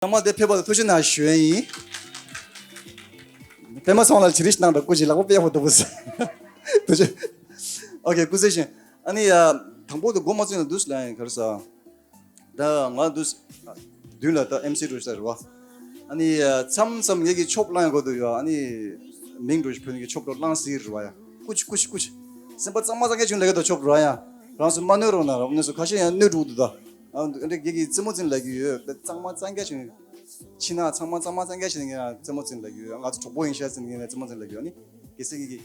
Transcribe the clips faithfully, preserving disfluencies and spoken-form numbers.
ཚང་མ་དེ་ཕེབས་པ་ལ་ཐུགས་རྗེ་གནང་ཞུ་ཡ་ཡིན། པད་མ་ཚང་ལ་ཇི་རིགས་གནང་འདྲ་སྐུ་མཁྱེན་ལག་པ་དཔེ་ཡག་པོ་འདུག་པོ་ཟེར། ཐུགས་རྗེ། ཨོ་ཁེ། སྐུ་ཚེ་ཞིང་། ཨ་ནི་ཡ། དང་པོ་དེ་འགོ་མ་ཚུགས་ན་འདུག་ལ་ཡིན་ག་རེ་ཟ། ད་ང་འདུག་མདུན་ལ་ད་ཨེམ་སི་འགྲོ་ཤག་རེད་བ། ཨ་ནི་མཚམས་མཚམས་ངེད་ཀྱི་ཆོབ་བླངས་དགོས་འདུག་ཡ། ཨ་ནི་མིང་འགྲོ་ཞིག་བོད་ཀྱི་ཆོབ་འགྲོ་བླངས་ཟེར་རེད་བ་ཡ། ཀུ་ཅི་ཀུ་ཅི་ཀུ་ཅི། སེམས་པ་གཙང་མ་གཙང་རྐྱང་བྱུང་ལས་ཀ་ད་ཆོབ་རེད་བ་ཡ། རང་ཚོ་མ་གནོད་རོགས་གནང་རོགས། གནོད་སོ་ཁ་ཤས་ཡང་གནོད་འགྲོ་འདུག་ད། ཨ་འདི་གི་རྩེད་མོ་རྩེ་ལ་གི་ཡོད་པས་གཙང་མ་གཙང་རྐྱང་བྱུང་། ཕྱི་ནང་ཚང་མ་གཙང་མ་གཙང་རྐྱང་བྱས་ནས་ངས་རྩེད་མོ་རྩེ་ལ་གི་ཡོད། ང་ཚོ་གྲོགས་པོ་ཡིན་ཤག་ཟེར་ནས་ངས་རྩེད་མོ་རྩེ་ལ་གི་ཡོད། ཨ་ནི་གལ་སྲིད་ངེད་ཀྱི་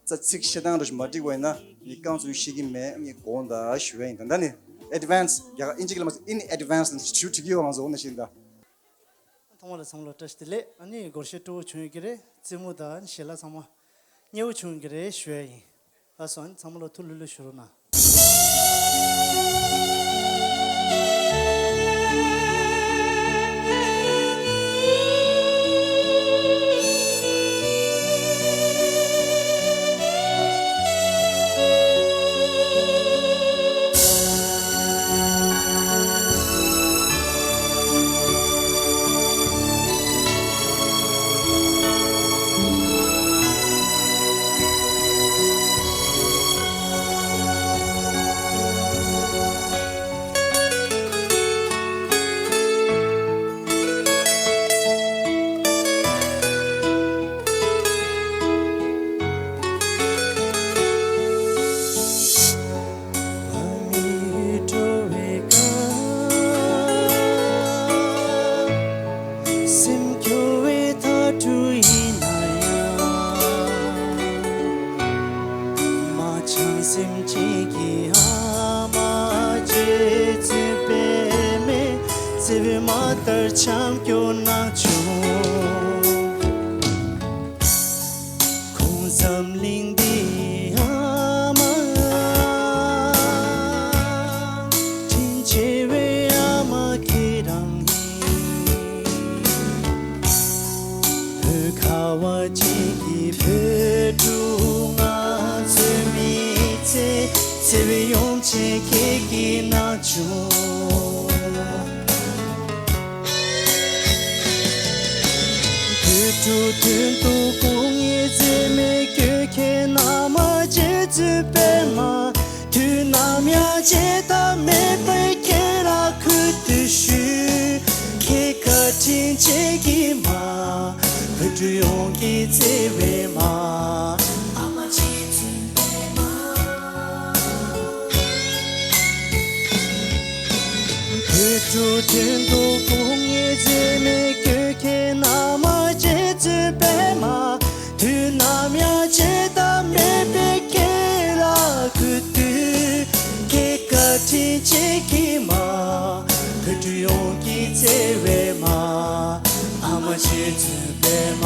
རྩ་ཚིག་བཤད་སྟངས་འདྲ་ཞིག་མ་འགྲིག་པ་ཡིན་ན་ངས་རྐང་ཚུགས་ཤེས་ཀྱི་མེད། ངས་དགོངས་དག་ཞུ་བ་ཡིན། ད་ལྟ་ནས་ཨེ་ཌི་ཝན་སི་རྒྱ་གར་ཨིན་ཇི་སྐད་ལ་མ་ཟད་ཨིན་ཨེ་ཌི་ཝན་སི་ཞུ་བྲིས་ཀྱི་ཡོད། ང་ཚོ་འོ་ན་ཤེས་ད། ཐོག་མ་ལ་ཚང་མ་ལ་བཀྲ་ཤིས་བདེ་ལེགས། ཨ་ནི་སྒོར་གཞས་སྤྲོ་བོ་བྱུང་ཡོད་ཀྱི་རེད། རྩེད་མོ་དང་ཞལ་ལག་ཚང་མ་མཉེས་པོ་བྱུང་ཡོད་ཀྱི་རེད་ཞུ་ཡ་ཡིན། ལགས་སོ། ཨ་ནི་ཚང་མ་ལ་ཐུགས་ལྷོད་ལྷོད་ཞུ་རོགས་གནང་། སེམས་སྐྱོ་བའི་མཐའ་གྲུ་ཡིན་ན་ཡང་། མ་བྱང་སེམས་ཅན་གྱི་ཨ་མ་རྗེ་བཙུན་པདྨས་བརྩེ་བའི་མ་ལྟར་འཆམ་སྐྱོར་གནང་བྱུང་། ཁོང་འཛམ་གླིང་འདིའི་ཨ་མ། དྲིན་ཆེ་བའི་ཨ་མ་ཁྱེད་རང་ཡིན། བོད་ཁ་བ་ཅན་གྱི་བོད་ཕྲུག་ང་ཚོའི་མི་ཚེ་བརྩེ་བའི་ཡོམ་ཆེན་ཁྱེད་ཀྱིས་གནང་བྱུང་། བོད་ཕྲུག་དོན་དུ་སྐུ་ངལ་འཛེམས་མེད་སྐྱོད་མཁན་ཨ་མ་རྗེ་བཙུན་པདྨ། དུས་ནམ་ཡང་བརྗེད་ཐབས་མེད་པར་ཁྱེད་ལ་གུས་འདུད་ཞུ། ཁྱེད་བཀའ་དྲིན་ཅན་གྱི་མ། བོད་ཕྲུག་ཡོངས་ཀྱི་བརྩེ་བའི་མ། ཨ་མ་རྗེ་བཙུན་པདྨ། བོད་ཕྲུག་དོན་དུ་སྐུ་ངལ་འཛེམས་མེད་སྐྱོད་མཁན་ཨ་མ་རྗེ་བཙུན་པདྨ། དུས་ནམ་ཡང་བརྗེད་ཐབས་མེད་པའི་ཁྱེད་ལ་གུས་འདུད། ཁྱེད་བཀའ་དྲིན་ཅན་གྱི་མ། བོད་ཕྲུག་ཡོངས་ཀྱི་བརྩེ་བའི་མ། ཨ་མ་རྗེ་བཙུན་པདྨ།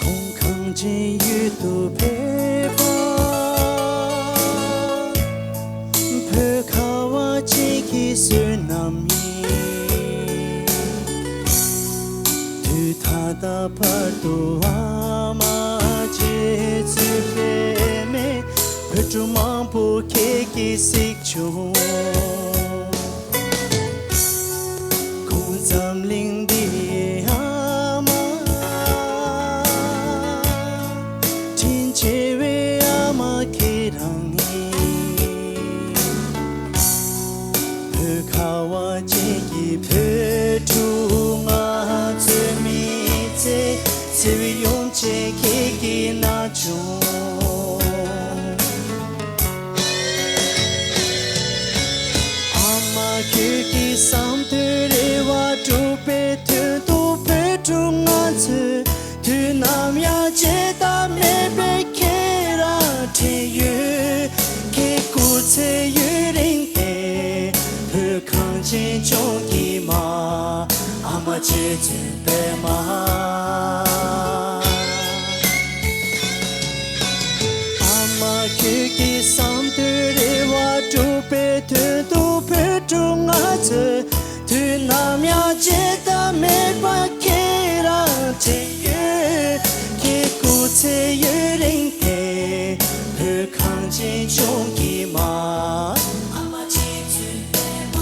ཁོང་གངས་ཅན་ཡུལ་དུ་ཕེབས་པ། བོད་ཁ་བ་ཅན་གྱི་བསོད་ནམས་ཡིན། དུས་ད་ལྟ་བར་དུ་ཨ་མ་རྗེ་བཙུན་པདྨས་བོད་ཕྲུག་མང་པོ་ཁྱེད་ཀྱིས་གཟིགས་བྱུང་། ཁོང་འཛམ་གླིང་འདིའི་ཨ་མ། དྲིན་ཆེ་བའི་ཨ་མ་ཁྱེད་རང་ཡིན། བོད་ཁ་བ་ཅན་གྱི་བོད་ཕྲུག་ང་ཚོའི་མི་ཚེ་བརྩེ་བའི་ཡོམ་ཆེན་ཁྱེད་ཀྱིས་གནང་བྱུང་། ཨ་མ་ཁྱོད་ཀྱིས་བསམ་དོན་རེ་བ་འགྲུབ་པའི་དོན་དུ་བོད་ཕྲུག་ང་ཚོས་དུས་ནམ་ཡང་བརྗེད་ཐབས་མེད་པའི་ཁྱེད་རང་དྲན་ཡོད། འབྱུང་གི་མ། ཨ་མ་རྗེ་བཙུན་པདྨ། ཨ་མ་ཁྱོད་ཀྱི་བསམ་དོན་རེ་བ་འགྲུབ་པའི་དོན་དུ་བོད་ཕྲུག་ང་ཚོས་དུས་ནམ་ཡང་བརྗེད་ཐབས་མེད་པར་ཁྱེད་རང་བྲན་ཡོད། ཁྱེད་སྐུ་ཚེ་ཡུན་རིང་དེ་བོད་གངས་ཅན་ལྗོངས་ཀྱི་མ། ཨ་མ་རྗེ་བཙུན་པདྨ།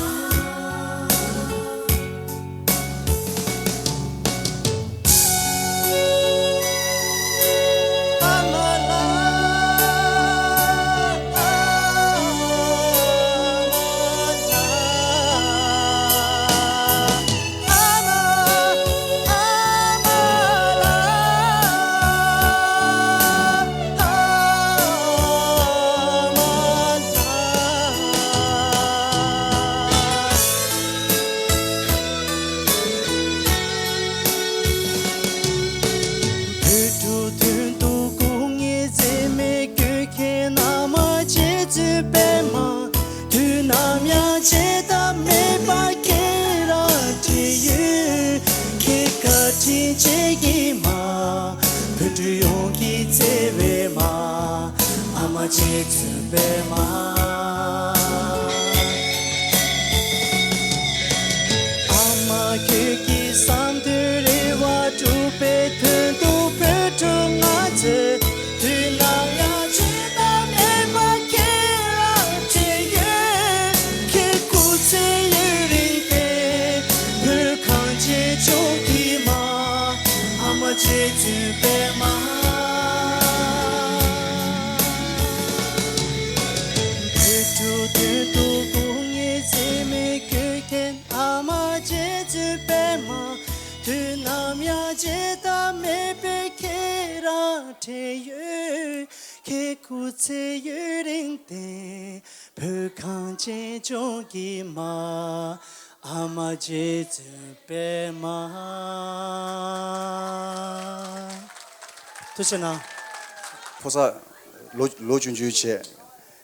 བོད་ཕྲུག་དོན་དུ་སྐུ་ངལ་འཛེམས་མེད་སྐྱོད་མཁན་ཨ་མ་རྗེ་བཙུན་པདྨ། དུས་ནམ་ཡང་བརྗེད་ཐབས་མེད་པར་ཁྱེད་རང་བྲན་ཡོད། ཁྱེད་བཀའ་དྲིན་ཆེ་གི་མ། བོད་ཕྲུག་ཡོངས་ཀྱི་བརྩེ་བའི་མ། ཨ་མ་རྗེ་བཙུན་པདྨ། ཨ་མ་ཁྱོད་ཀྱི་བསམ་དོན་རེ་བ་འགྲུབ་པའི་དོན་དུ་བོད་ཕྲུག་ང་ཚོས་དུས་ནམ་ཡང་བརྗེད་ཐབས་མེད་པར་ཁྱེད་རང་བྲན་ཡོད། ཁྱེད་སྐུ་ཚེ་ཡུན་རིང་དེ་བོད་གངས་ཅན་ལྗོངས་ཀྱི་མ། ཨ་མ་རྗེ་བཙུན་པདྨ། བོད་ཕྲུག་དོན་དུ་སྐུ་ངལ་འཛེམས་མེད་སྐྱོད་མཁན་ཨ་མ་རྗེ་བཙུན་པདྨ། དུས་ནམ་ཡང་བརྗེད་ཐབས་མེད་པའི་ཁྱེད་རང་བྲན་ཡོད། ཁྱེད་སྐུ་ཚེ་ཡུན་རིང་དེ་བོད་གངས་ཅན་ལྗོངས་ཀྱི་མ། ཨ་མ་རྗེ་བཙུན་པདྨ། ཐུགས་རྗེ་གནང་། ཕོ་གསར་ལོ་ལོ་ཆུང་ཆུང་བྱས།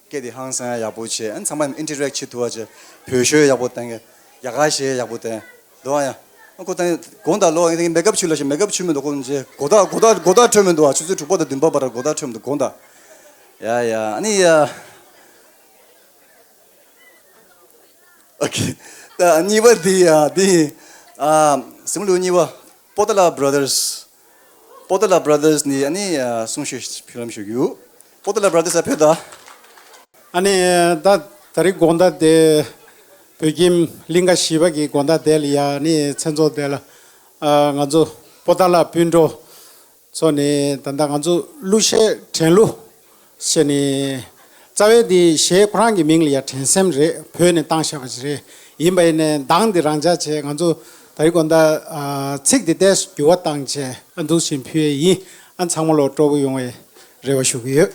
སྐད་དེ་ཧང་སང་ཡག་པོ་བྱས། ཨ་ནི་ཚང་མ་ཨིན་ཊི་རེག་བྱེད་ཐུབ་པ་བྱས། བོད་ཤོད་ཡག་པོ་བཏང་གི། ཡག་ག་ཞེ་ཡག་པོ་བཏང་། འདུག་ཨ་ཡ། ཨ་ཁོ་ད་དགོང་དག་ལོ་ཨ་ནི་མེག་ཨབ་བྱུགས་ལ་ཞེ་མེག་ཨབ་བྱུགས་མི་འདུག་ཁོ་ནི་རྗེས་གོ་ད་གོ་ད་གོ་ད་འཕྲོད་མི་འདུག་ཨ་ཆུ་ཚོད་དྲུག་པ་དང་བདུན་པ་བར་གོ་ད་འཕྲོད་མི་འདུག་དགོང་དག་ཡ་ཡ་ཨ་ནི་ཡ། ཨོ་ཁེ། ད་གཉིས་པ་འདི་ཡ་འདི། ཨ་གཟིམ་ལུགས་གཉིས་པ། པོ་ཏ་ལ་བྷ་ར་དར་སི། པོ་ཏ་ལ་བྷ་ར་དར་སི་ནི་ཨ་ནི་གསུང་བཤད་ཕུལ་ལམ་ཞུ་རྒྱུ། པོ་ཏ་ལ་བྷ་ར་དར་སི་ཕེབས་དང་། ཨ་ནི་ད་ད་རེས་དགོང་དག་དེ་བོད་ཁྱིམ་གླིང་ག་བཞི་པ་གི་དགོང་དག་དེ་ལ་ཡ་ཨ་ནི་མཚན་ཚོགས་དེ་ལ་ཨ་ང་ཚོ་པོ་ཏ་ལ་སྤུན་གྲོགས་ཚོ་ནི་ད་ལྟ་ང་ཚོ་གླུ་གཞས་དྲན་གླུ་ཞེས་ནི་རྩ་བའི་འདི་གཞས་ཁོ་རང་གི་མིང་ལ་ཡ་དྲན་སེམས་རེད། བོད་ནས་བཏང་བཞག་པ་ཞིག་རེད། ཡིན་པ་ཡིན་ནའི་གདངས་འདི་རང་འཇགས་བྱས། ང་ཚོ་ད་རེས་དགོང་དག་ཨ་ཚིག་འདི་ཏོག་ཙམ་འགྱུར་བ་བཏང་བྱས་ཨ་འདུག་བཞིན་ཕུལ་ཡས་ཡིན། ཨ་ཚང་མ་ལོ་སྤྲོ་པོ་ཡོང་བའི་རེ་བ་ཞུ་གི་ཡོད།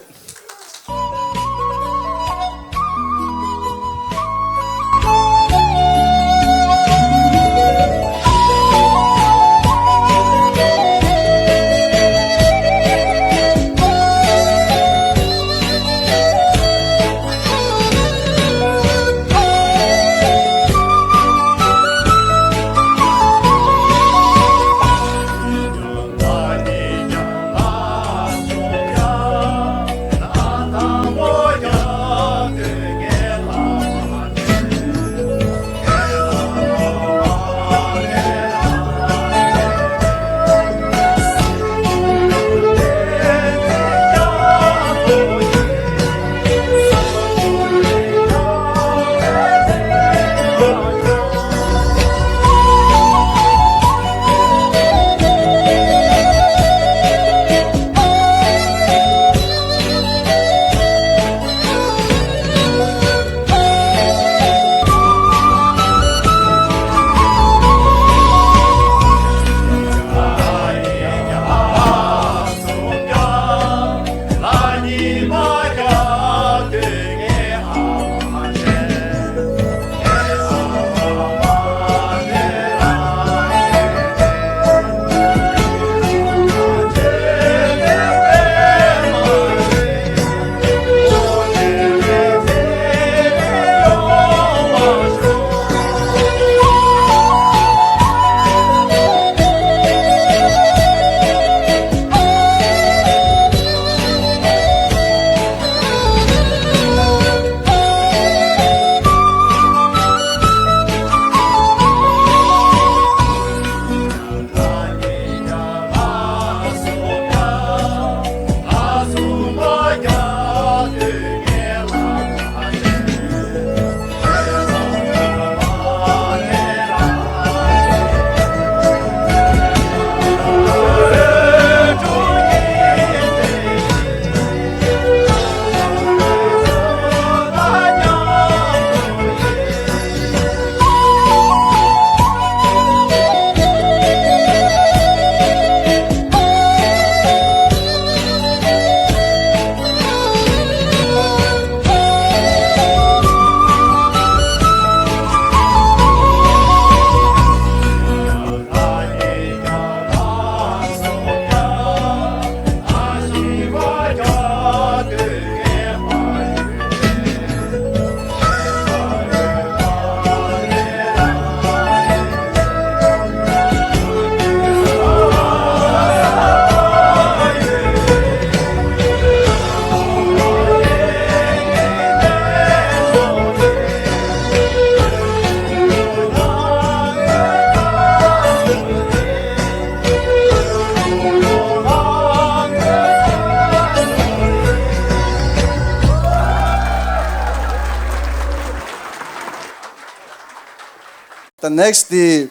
ད་next དེ་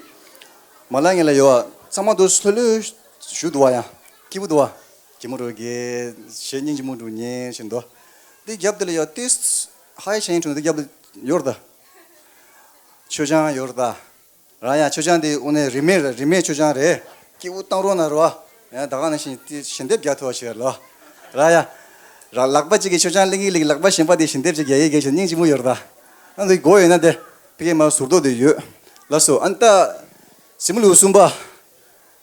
མ་ལ་ངེ་ལ་ཡོད་ཨ། ཚང་མ་དུ་ལྷོད་ལྷོད་ཞུ་འདུག་བ། ཡང་སྐྱིད་པོ་འདུག་བ། གད་མོ་རུ་གེ་ཞེ་སྙིང་རྗེ་མོ་འདུག་ཉན་བཞིན་འདུག་དེ་རྒྱབ་དེ་ལ་ཡོད་ཏིས་ཧའི་ཤེན་ཁྲུང་དེ་རྒྱབ་དེ་ཡོད་ར་ད། མཆོད་ཆང་ཡོད་ར་ད། རང་ཡང་མཆོད་ཆང་དེ་དངོས་གནས་རིན་མེད་རིན་མེད་མཆོད་ཆང་རེད། སྐྱིད་པོ་བཏང་རོགས་གནང་རོགས། ཡང་ད་ག་ནང་བཞིན་དེ་ཞལ་འདེབས་རྒྱག་ཐུབ་པ་བྱེད་ལོ། ར་ཡ། ར་ལག་པ་གཅིག་གིས་མཆོད་ཆང་ལེན་གི་ལེན་གི་ལག་པ་གཞན་པ་དེ་ཞལ་འདེབས་ཅིག་རྒྱག་ཡས་གལ་ཆེ་སྙིང་རྗེ་མོ་ཡོད་ར་ད། ཨ་ནི་དགོས་ཡོད་ན་དེ་ཕ་གི་མ་ཟུར་མདོག་དེ་ཡོད། ལགས་སོ། ཨ་ནི་ད་སི་མུ་ལུ་གསུམ་པ་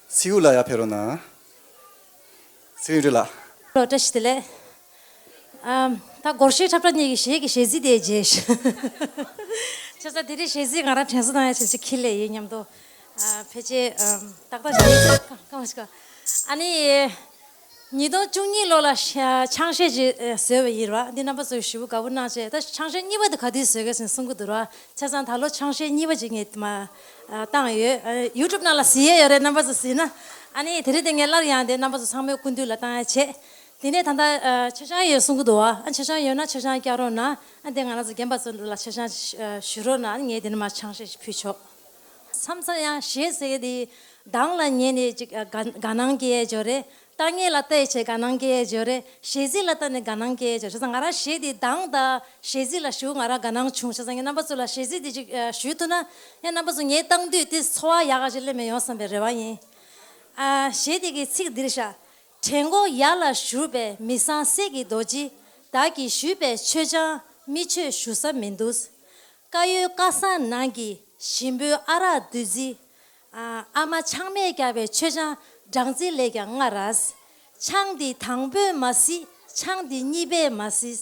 ཚེ་ཡུ་ལ་ཡ་ཕེབས་རོགས་གནང་། ཚེ་ཡུ་འདྲི་ལ། ལོ་བཀྲ་ཤིས་བདེ་ལེགས། ཨམ། ད་སྒོར་གཞས་འཁྲབ་གྲྭ་གཉིས་ཀྱི་གཞས་ཀྱི་གཞས་ཚིག་དེ་རྗེས་ཤོད། བྱས་ཙང་དེ་རིང་གཞས་ཚིག་ང་རང་དྲན་གསོ་བཏང་ཡ་བྱས་ཅིག་ཁྱེར་ལེ་ཡིན་མཉམ་དུ། ཨ། ཕལ་ཆེར་ཨམ། ཏག་ཏག་གཞས་ཚིག་གང་གང་ཞིག་ཨ་ནི། ཉིས་སྟོང་བཅུ་གཉིས་ལོ་ལ་ཤ་ཆང་གཞས་ཅིག་བཟོས་པ་ཡིན་ར། འདི་རྣམ་པ་ཚོས་ཞེ་པོ་དགའ་པོ་གནང་བྱས། ད་ཆང་གཞས་གཉིས་པ་དེ་ག་དུས་བཟོས་གས་ཟེར་གསུང་གི་འདུག་ར། བྱས་ཙང་ད་ལོ་ཆང་གཞས་གཉིས་པ་ཅིག་ངས་མ་བཏང་ཡོད། ཡུ་ཊུབ་ནང་ལ་གཟིགས་ཡས་ཡོད་རེད། རྣམ་པ་ཚོ་གཟིགས་ན། ཨ་ནི་དེ་རིང་དེ་ངས་སླར་ཡང་དེ་རྣམ་པ་ཚོ་ཚང་མའི་སྐུ་མདུན་ལ་བཏང་ཡ་བྱས། དེ་ནས་ད་ལྟ་ཨ། མཆོད་ཆང་ཡོད་གསུང་གི་འདུག་བ། ཨ། མཆོད་ཆང་ཡོད་ན་མཆོད་ཆང་བཀྱག་རོགས་གནང་། ཨ། དེ་ང་རང་ཚོ་རྒན་པ་ཚོ་ལ་མཆོད་ཆང་ཞུ་རོགས་གནང་། ངས་དེ་ནས་མར་ཆང་གཞས་ཕུལ་ཆོག་མཚམས་མཚམས་ཡང་གཞས་ཟེར་གི་དེ་གདངས་ལ་ཉན་ནས་ཅིག་དགའ་དགའ་སྣང་སྐྱེ་ཡས་ཅིག་ཡོད་རེད། ལྟ་ངན་ལ་ལྟ་ཡས་བྱས་དགའ་སྣང་སྐྱེ་ཡས་ཅིག་ཡོད་རེད། གཞས་ཚིག་ལ་ལྟ་ནས་དགའ་སྣང་སྐྱེ་ཡས་ཅིག་ཡོད་རེད། བྱས་ཙང་ང་རང་གཞས་དེ་གདངས་དང་གཞས་ཚིག་ལ་ཞེ་པོ་ང་རང་དགའ་སྣང་བྱུང་། བྱས་ཙང་ངས་རྣམ་པ་ཚོ་ལ་གཞས་ཚིག་དེ་ཅིག་ཞུ་ཐུབ་ན། ཡང་རྣམ་པ་ཚོ་ངའི་བཏང་དུས་དེ་ཚོར་བ་ཡག་ག་ཅིག་སླེབས་མེད་ཡོང་བསམ་པའི་རེ་བ་ཡིན། ཨ། གཞས་དེ་གི་ཚིག་འདིར་བཞག་བྲན་གོ་ཡ་ལ་བཞུགས་པའི་མི་བཟང་སྲས་ཀྱི་རྡོ་རྗེ། བདག་གིས་ཞུས་པའི་མཆོད་ཆང་མི་མཆོད་ཞུ་ས་མི་འདུག་དཀར་ཡོལ་དཀར་ཟངས་ནང་གི་ཞིམ་པོའི་ཨ་རག་བདུད་རྩི། ཨ། ཨ་མ་ཆང་མས་བཀྱགས་པའི་མཆོད་ཆང་སྦྲང་རྩི་ལས་ཀྱང་མངར་ར། ཆང་འདི་དང་པོས་མ་བཟི། ཆང་འདི་གཉིས་པས་མ་བཟི།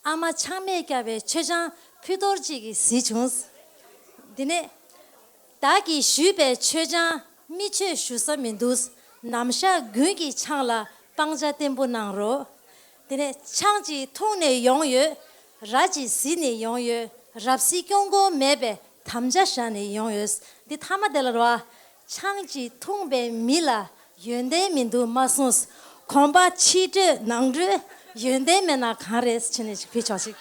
ཨ་མ་ཆང་མས་བཀྱགས་པའི་མཆོད་ཆང་ཕུད་གཏོར་གཅིག་གིས་བཟི་བྱུང་། འདི་ནས། བདག་གིས་ཞུས་པའི་མཆོད་ཆང་མི་མཆོད་ཞུ་ས་མི་འདུག་ནམ་ཞག་དགུན་གྱི་ཆང་ལ་སྤང་བྱ་བརྟན་པོ་གནང་རོགས། དེ་ནས་ཆང་གཅིག་འཐུང་ནས་ཡོང་ཡོད། ར་གཅིག་བཟི་ནས་ཡོང་ཡོད། རབ་བཟི་སྐྱོང་མགོན་མེད་པའི་དམ་བཅའ་བཞག་ནས་ཡོང་ཡོད། འདི་མཐའ་མ་དེ་ལ་རོ། ཆང་གཅིག་འཐུང་པའི་མི་ལ་ཡོན་ཏན་མི་འདུག་མ་གསུངས། གོམ་པ་ཕྱི་བགྲོད་ནང་བགྲོད་ཡོན་ཏན་མེད་ན་གང་རེད་ཟེར་ནས་ཅིག་ཕུལ་ཆོག་ཅིག་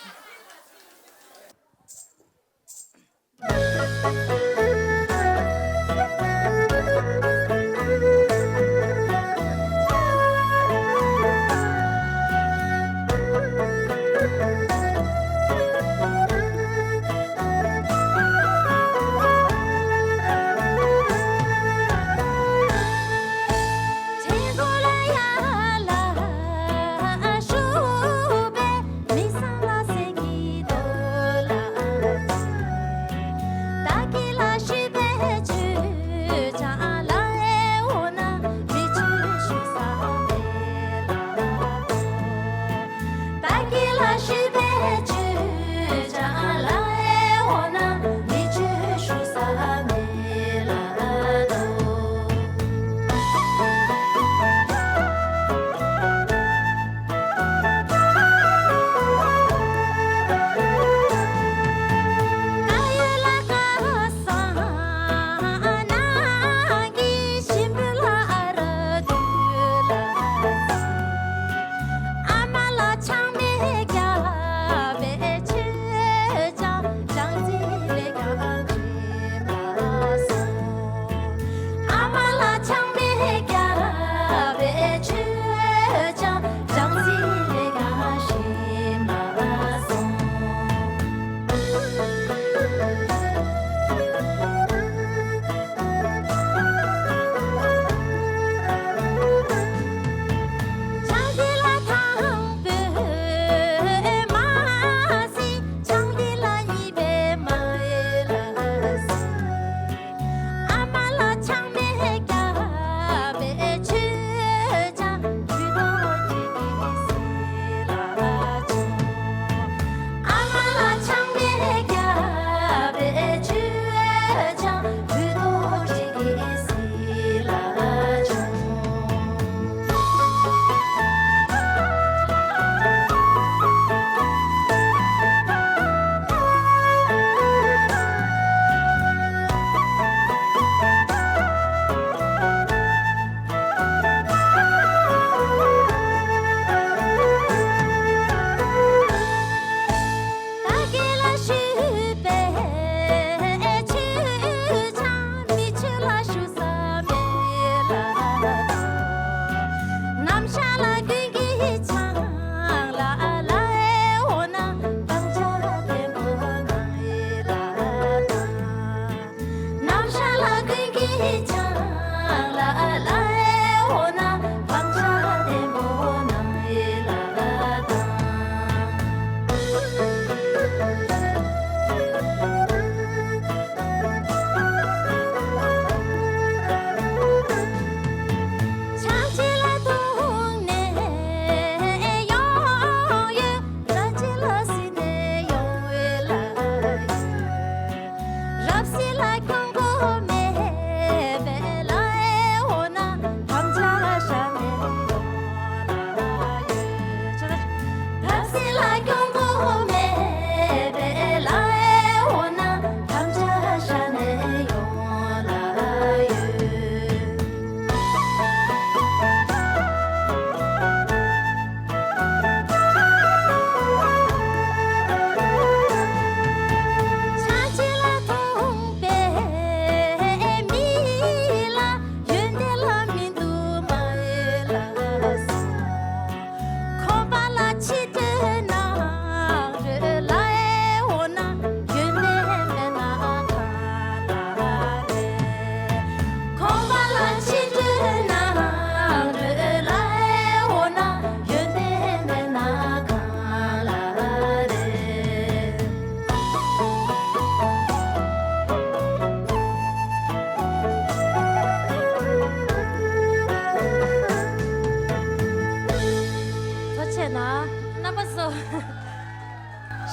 ཐུགས་རྗེ་གནང་། རྣམ་པ་ཚོ།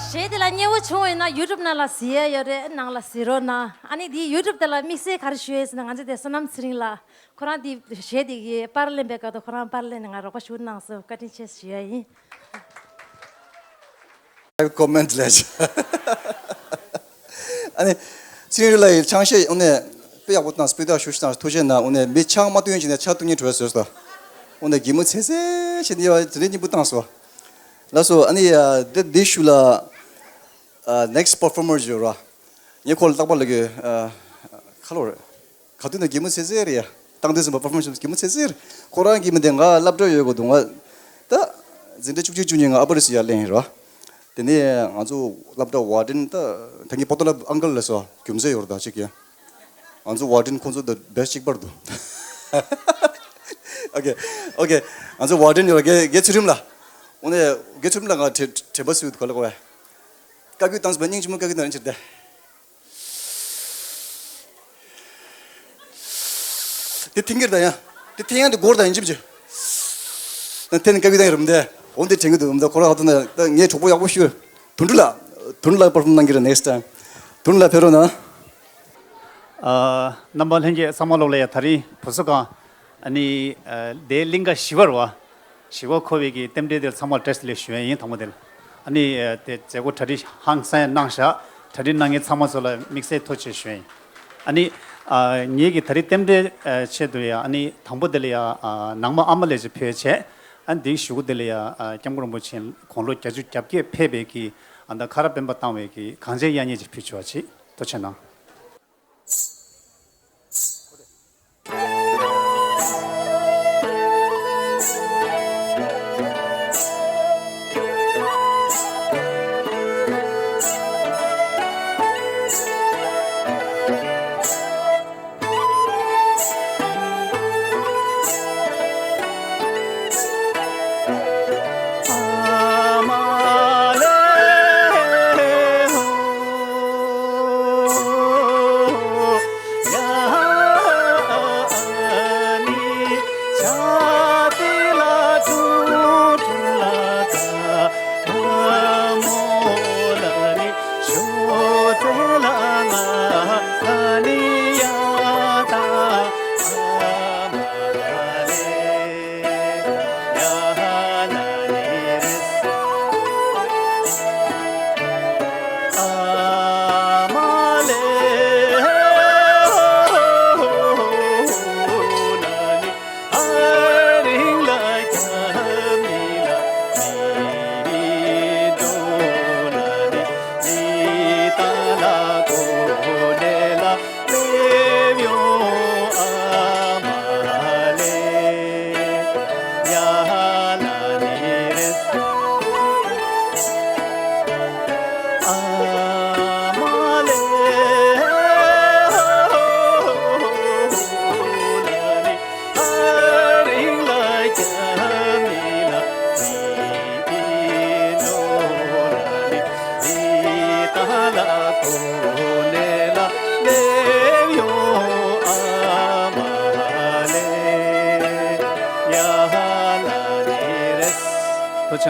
གཞས་དེ་ལ་མཉེས་པོ་བྱུང་བ་ཡིན་ན་ཡུ་ཊུབ་ནང་ལ་གཟིགས་ཡ་ཡོད་རེད། ནང་ལ་གཟིགས་རོགས་གནང་། ཨ་ནི་དེའི་ཡུ་ཊུབ་དེ་ལ་དམིགས་བསལ་ག་རེ་ཞུ་ཡས་ཟེར་ན། ང་ཚོ་དེ་བསོད་ནམས་ཚེ་རིང་ལགས་ཁོ་རང་དེ་གཞས་དེ་གི་པར་ལེན་པའི་སྐབས་དུ་ཁོ་རང་པར་ལེན་ནས་ང་རོགས་པ་ཞུ་གནང་སོང་། བཀའ་དྲིན་ཆེ་ཞུ་ཡ་ཡིན། ཀོ་མེན་ཊི་ལས། ཨ་ནི། ཚེ་རིང་ལགས་ཡི་ཆང་གཞས་དངོས་གནས་དཔེ་ཡག་པོ་བཏང་། སྤུས་དག་ཞེ་པོ་ཅིག་བཏང་། ཐུགས་རྗེ་གནང་། དངོས་གནས་མི་ཆང་མ་བཏོན་བྱས་ནས་ཆང་བཏུང་མཁན་བྲོས་བཟོས་སོང་། དངོས་གནས་གད་མོ་ཚེ་ཚེ་བྱས་ནས་དེ་འདྲའི་སྙིང་པོ་བཏང་སོང་། ལགས་སོ། ཨ་ནི་ཡ་འདི་འདི་ཞུ་ལ། ཨ། ནེག་སི་པར་ཕོར་མར་ཡོད་ར། ངས་ཁོ་ལ་རྟག་པར་ལབ་ཀྱི། ཨ། ཁ་ལོ་རེད། ག་དུས་ནས་གད་མོ་ཚེ་ཚེ་རེད་ཡ། དང་དུས་ཙམ་པ་པར་ཕོར་མར་གད་མོ་ཚེ་ཚེ་རེད། ཁོ་རང་གིས་མི་འདི་ང་སློབ་གྲྭ་ཡོད་དགོས་འདུག་ང་ད་འཛིན་གྲྭ་བཅུ་གཅིག་བཅུ་གཉིས་ང་ཨ་པར་སི་ཡར་སླེབས་ཡིན་ར། དེ་ནས་ང་ཚོ་སློབ་གྲྭ་ཝར་ཌེན་ད་ད་ངའི་པོ་ཏོ་ལ་ཨང་ཀལ་ལ་སོ་རྒྱུ་མཚན་ཡོད་རེད་ད་ཅིག་ཡ། ང་ཚོ་ཝར་ཌེན་ཁོང་ཚོ་དང་བེ་སི་གཅིག་པ་རེད་འདུག་ཨོ་ཁེ། ཨོ་ཁེ། ང་ཚོ་ཝར་ཌེན་ཡོད་ར། རྒན་རྒན་ཚུལ་ཁྲིམས་ལགས། འོ་ནས་རྒན་ཚུལ་ཁྲིམས་ལགས་ང་དྲན་དྲན་པ་གསོས་འདུག་ག་ལ་གོ་བས། བཀའ་བཀོད་བཏང་སོང་བས་སྙིང་རྗེ་མོ་བཀའ་བཀོད་གནང་རན་ཕྱིར་ཏེ། དེ་ཐེངས་ཀྱི་ད་ཡང་། དེ་ཐེངས་ཡང་དེ་སྒོར་ད་ཡིན་ཅིབ་ཅིབ། ན་དེ་ནི་བཀའ་བཀོད་བཏང་ཡིན་རུམ་དེ། འོ་འདི་དྲན་གྱི་འདུག་རུམ་དེ་ཁོ་ར་ཧ་ཏུ་ན་ད་ངའི་གྲོགས་པོ་ཡག་པོ་ཞུ། དུན་ཀྲུ་ལགས། དུན་ཀྲུ་ལགས་པར་ཕོམ་གནང་གི་རེད་ནེག་སི་ཊའིམ། དུན་ཀྲུ་ལགས་ཕེབས་རོགས་གནང་། ཨ། རྣམ་པ་ལྷན་རྒྱས་ཚང་མ་ལོག་ལ་ཡ། ད་རིང་བུ་གསོ་ཁང་། ཨ་ནི། ཨ། དེ་གླིང་ག་བཞི་པ་རེད་བ། བཞི་པ་ཁོ་བའི་གི་རྟེན་འབྲེལ་དེར་ཚང་མར་བཀྲ་ཤིས་བདེ་ལེགས་ཞུ་ཡ་ཡིན་དང་པོ་དེ་ལ། ཨ་ནི། ཨ། དེ་མཛད་སྒོ་གྲ་སྒྲིག་ཧང་སང་གནང་བཞག་གྲ་སྒྲིག་གནང་མཁན་ཚང་མ་ཚོ་ལ་དམིགས་བསལ་ཐུགས་རྗེ་ཆེ་ཞུ་ཡ་ཡིན། ཨ་ནི། ཨ། ངེད་ཀྱི་ད་རིང་རྟེན་འབྲེལ་ཆེད་དུ་ཡ། ཨ་ནི་དང་པོ་དེ་ལ་ཡ། ཨ། ནང་མ་ཨ་མ་ལས་ཀྱི་ཕུལ་བྱས། ཨ་ནི་དེའི་གཞུག་གུ་དེ་ལ་ཡ། ཨ། སྐྱབས་མགོན་རིན་པོ་ཆེ་དགུང་ལོ་བརྒྱད་ཅུ་གྱ་བརྒྱད་ཕེབས་པའི་གི། ཨ། ད་ཁ་རག་སྤེན་པ་བཏང་བའི་གི་གངས་ཅན་དབྱར་གཉིད་ཅིག་ཕུལ་ཆོག་ཅིག་ཐུགས་རྗེ་གནང་།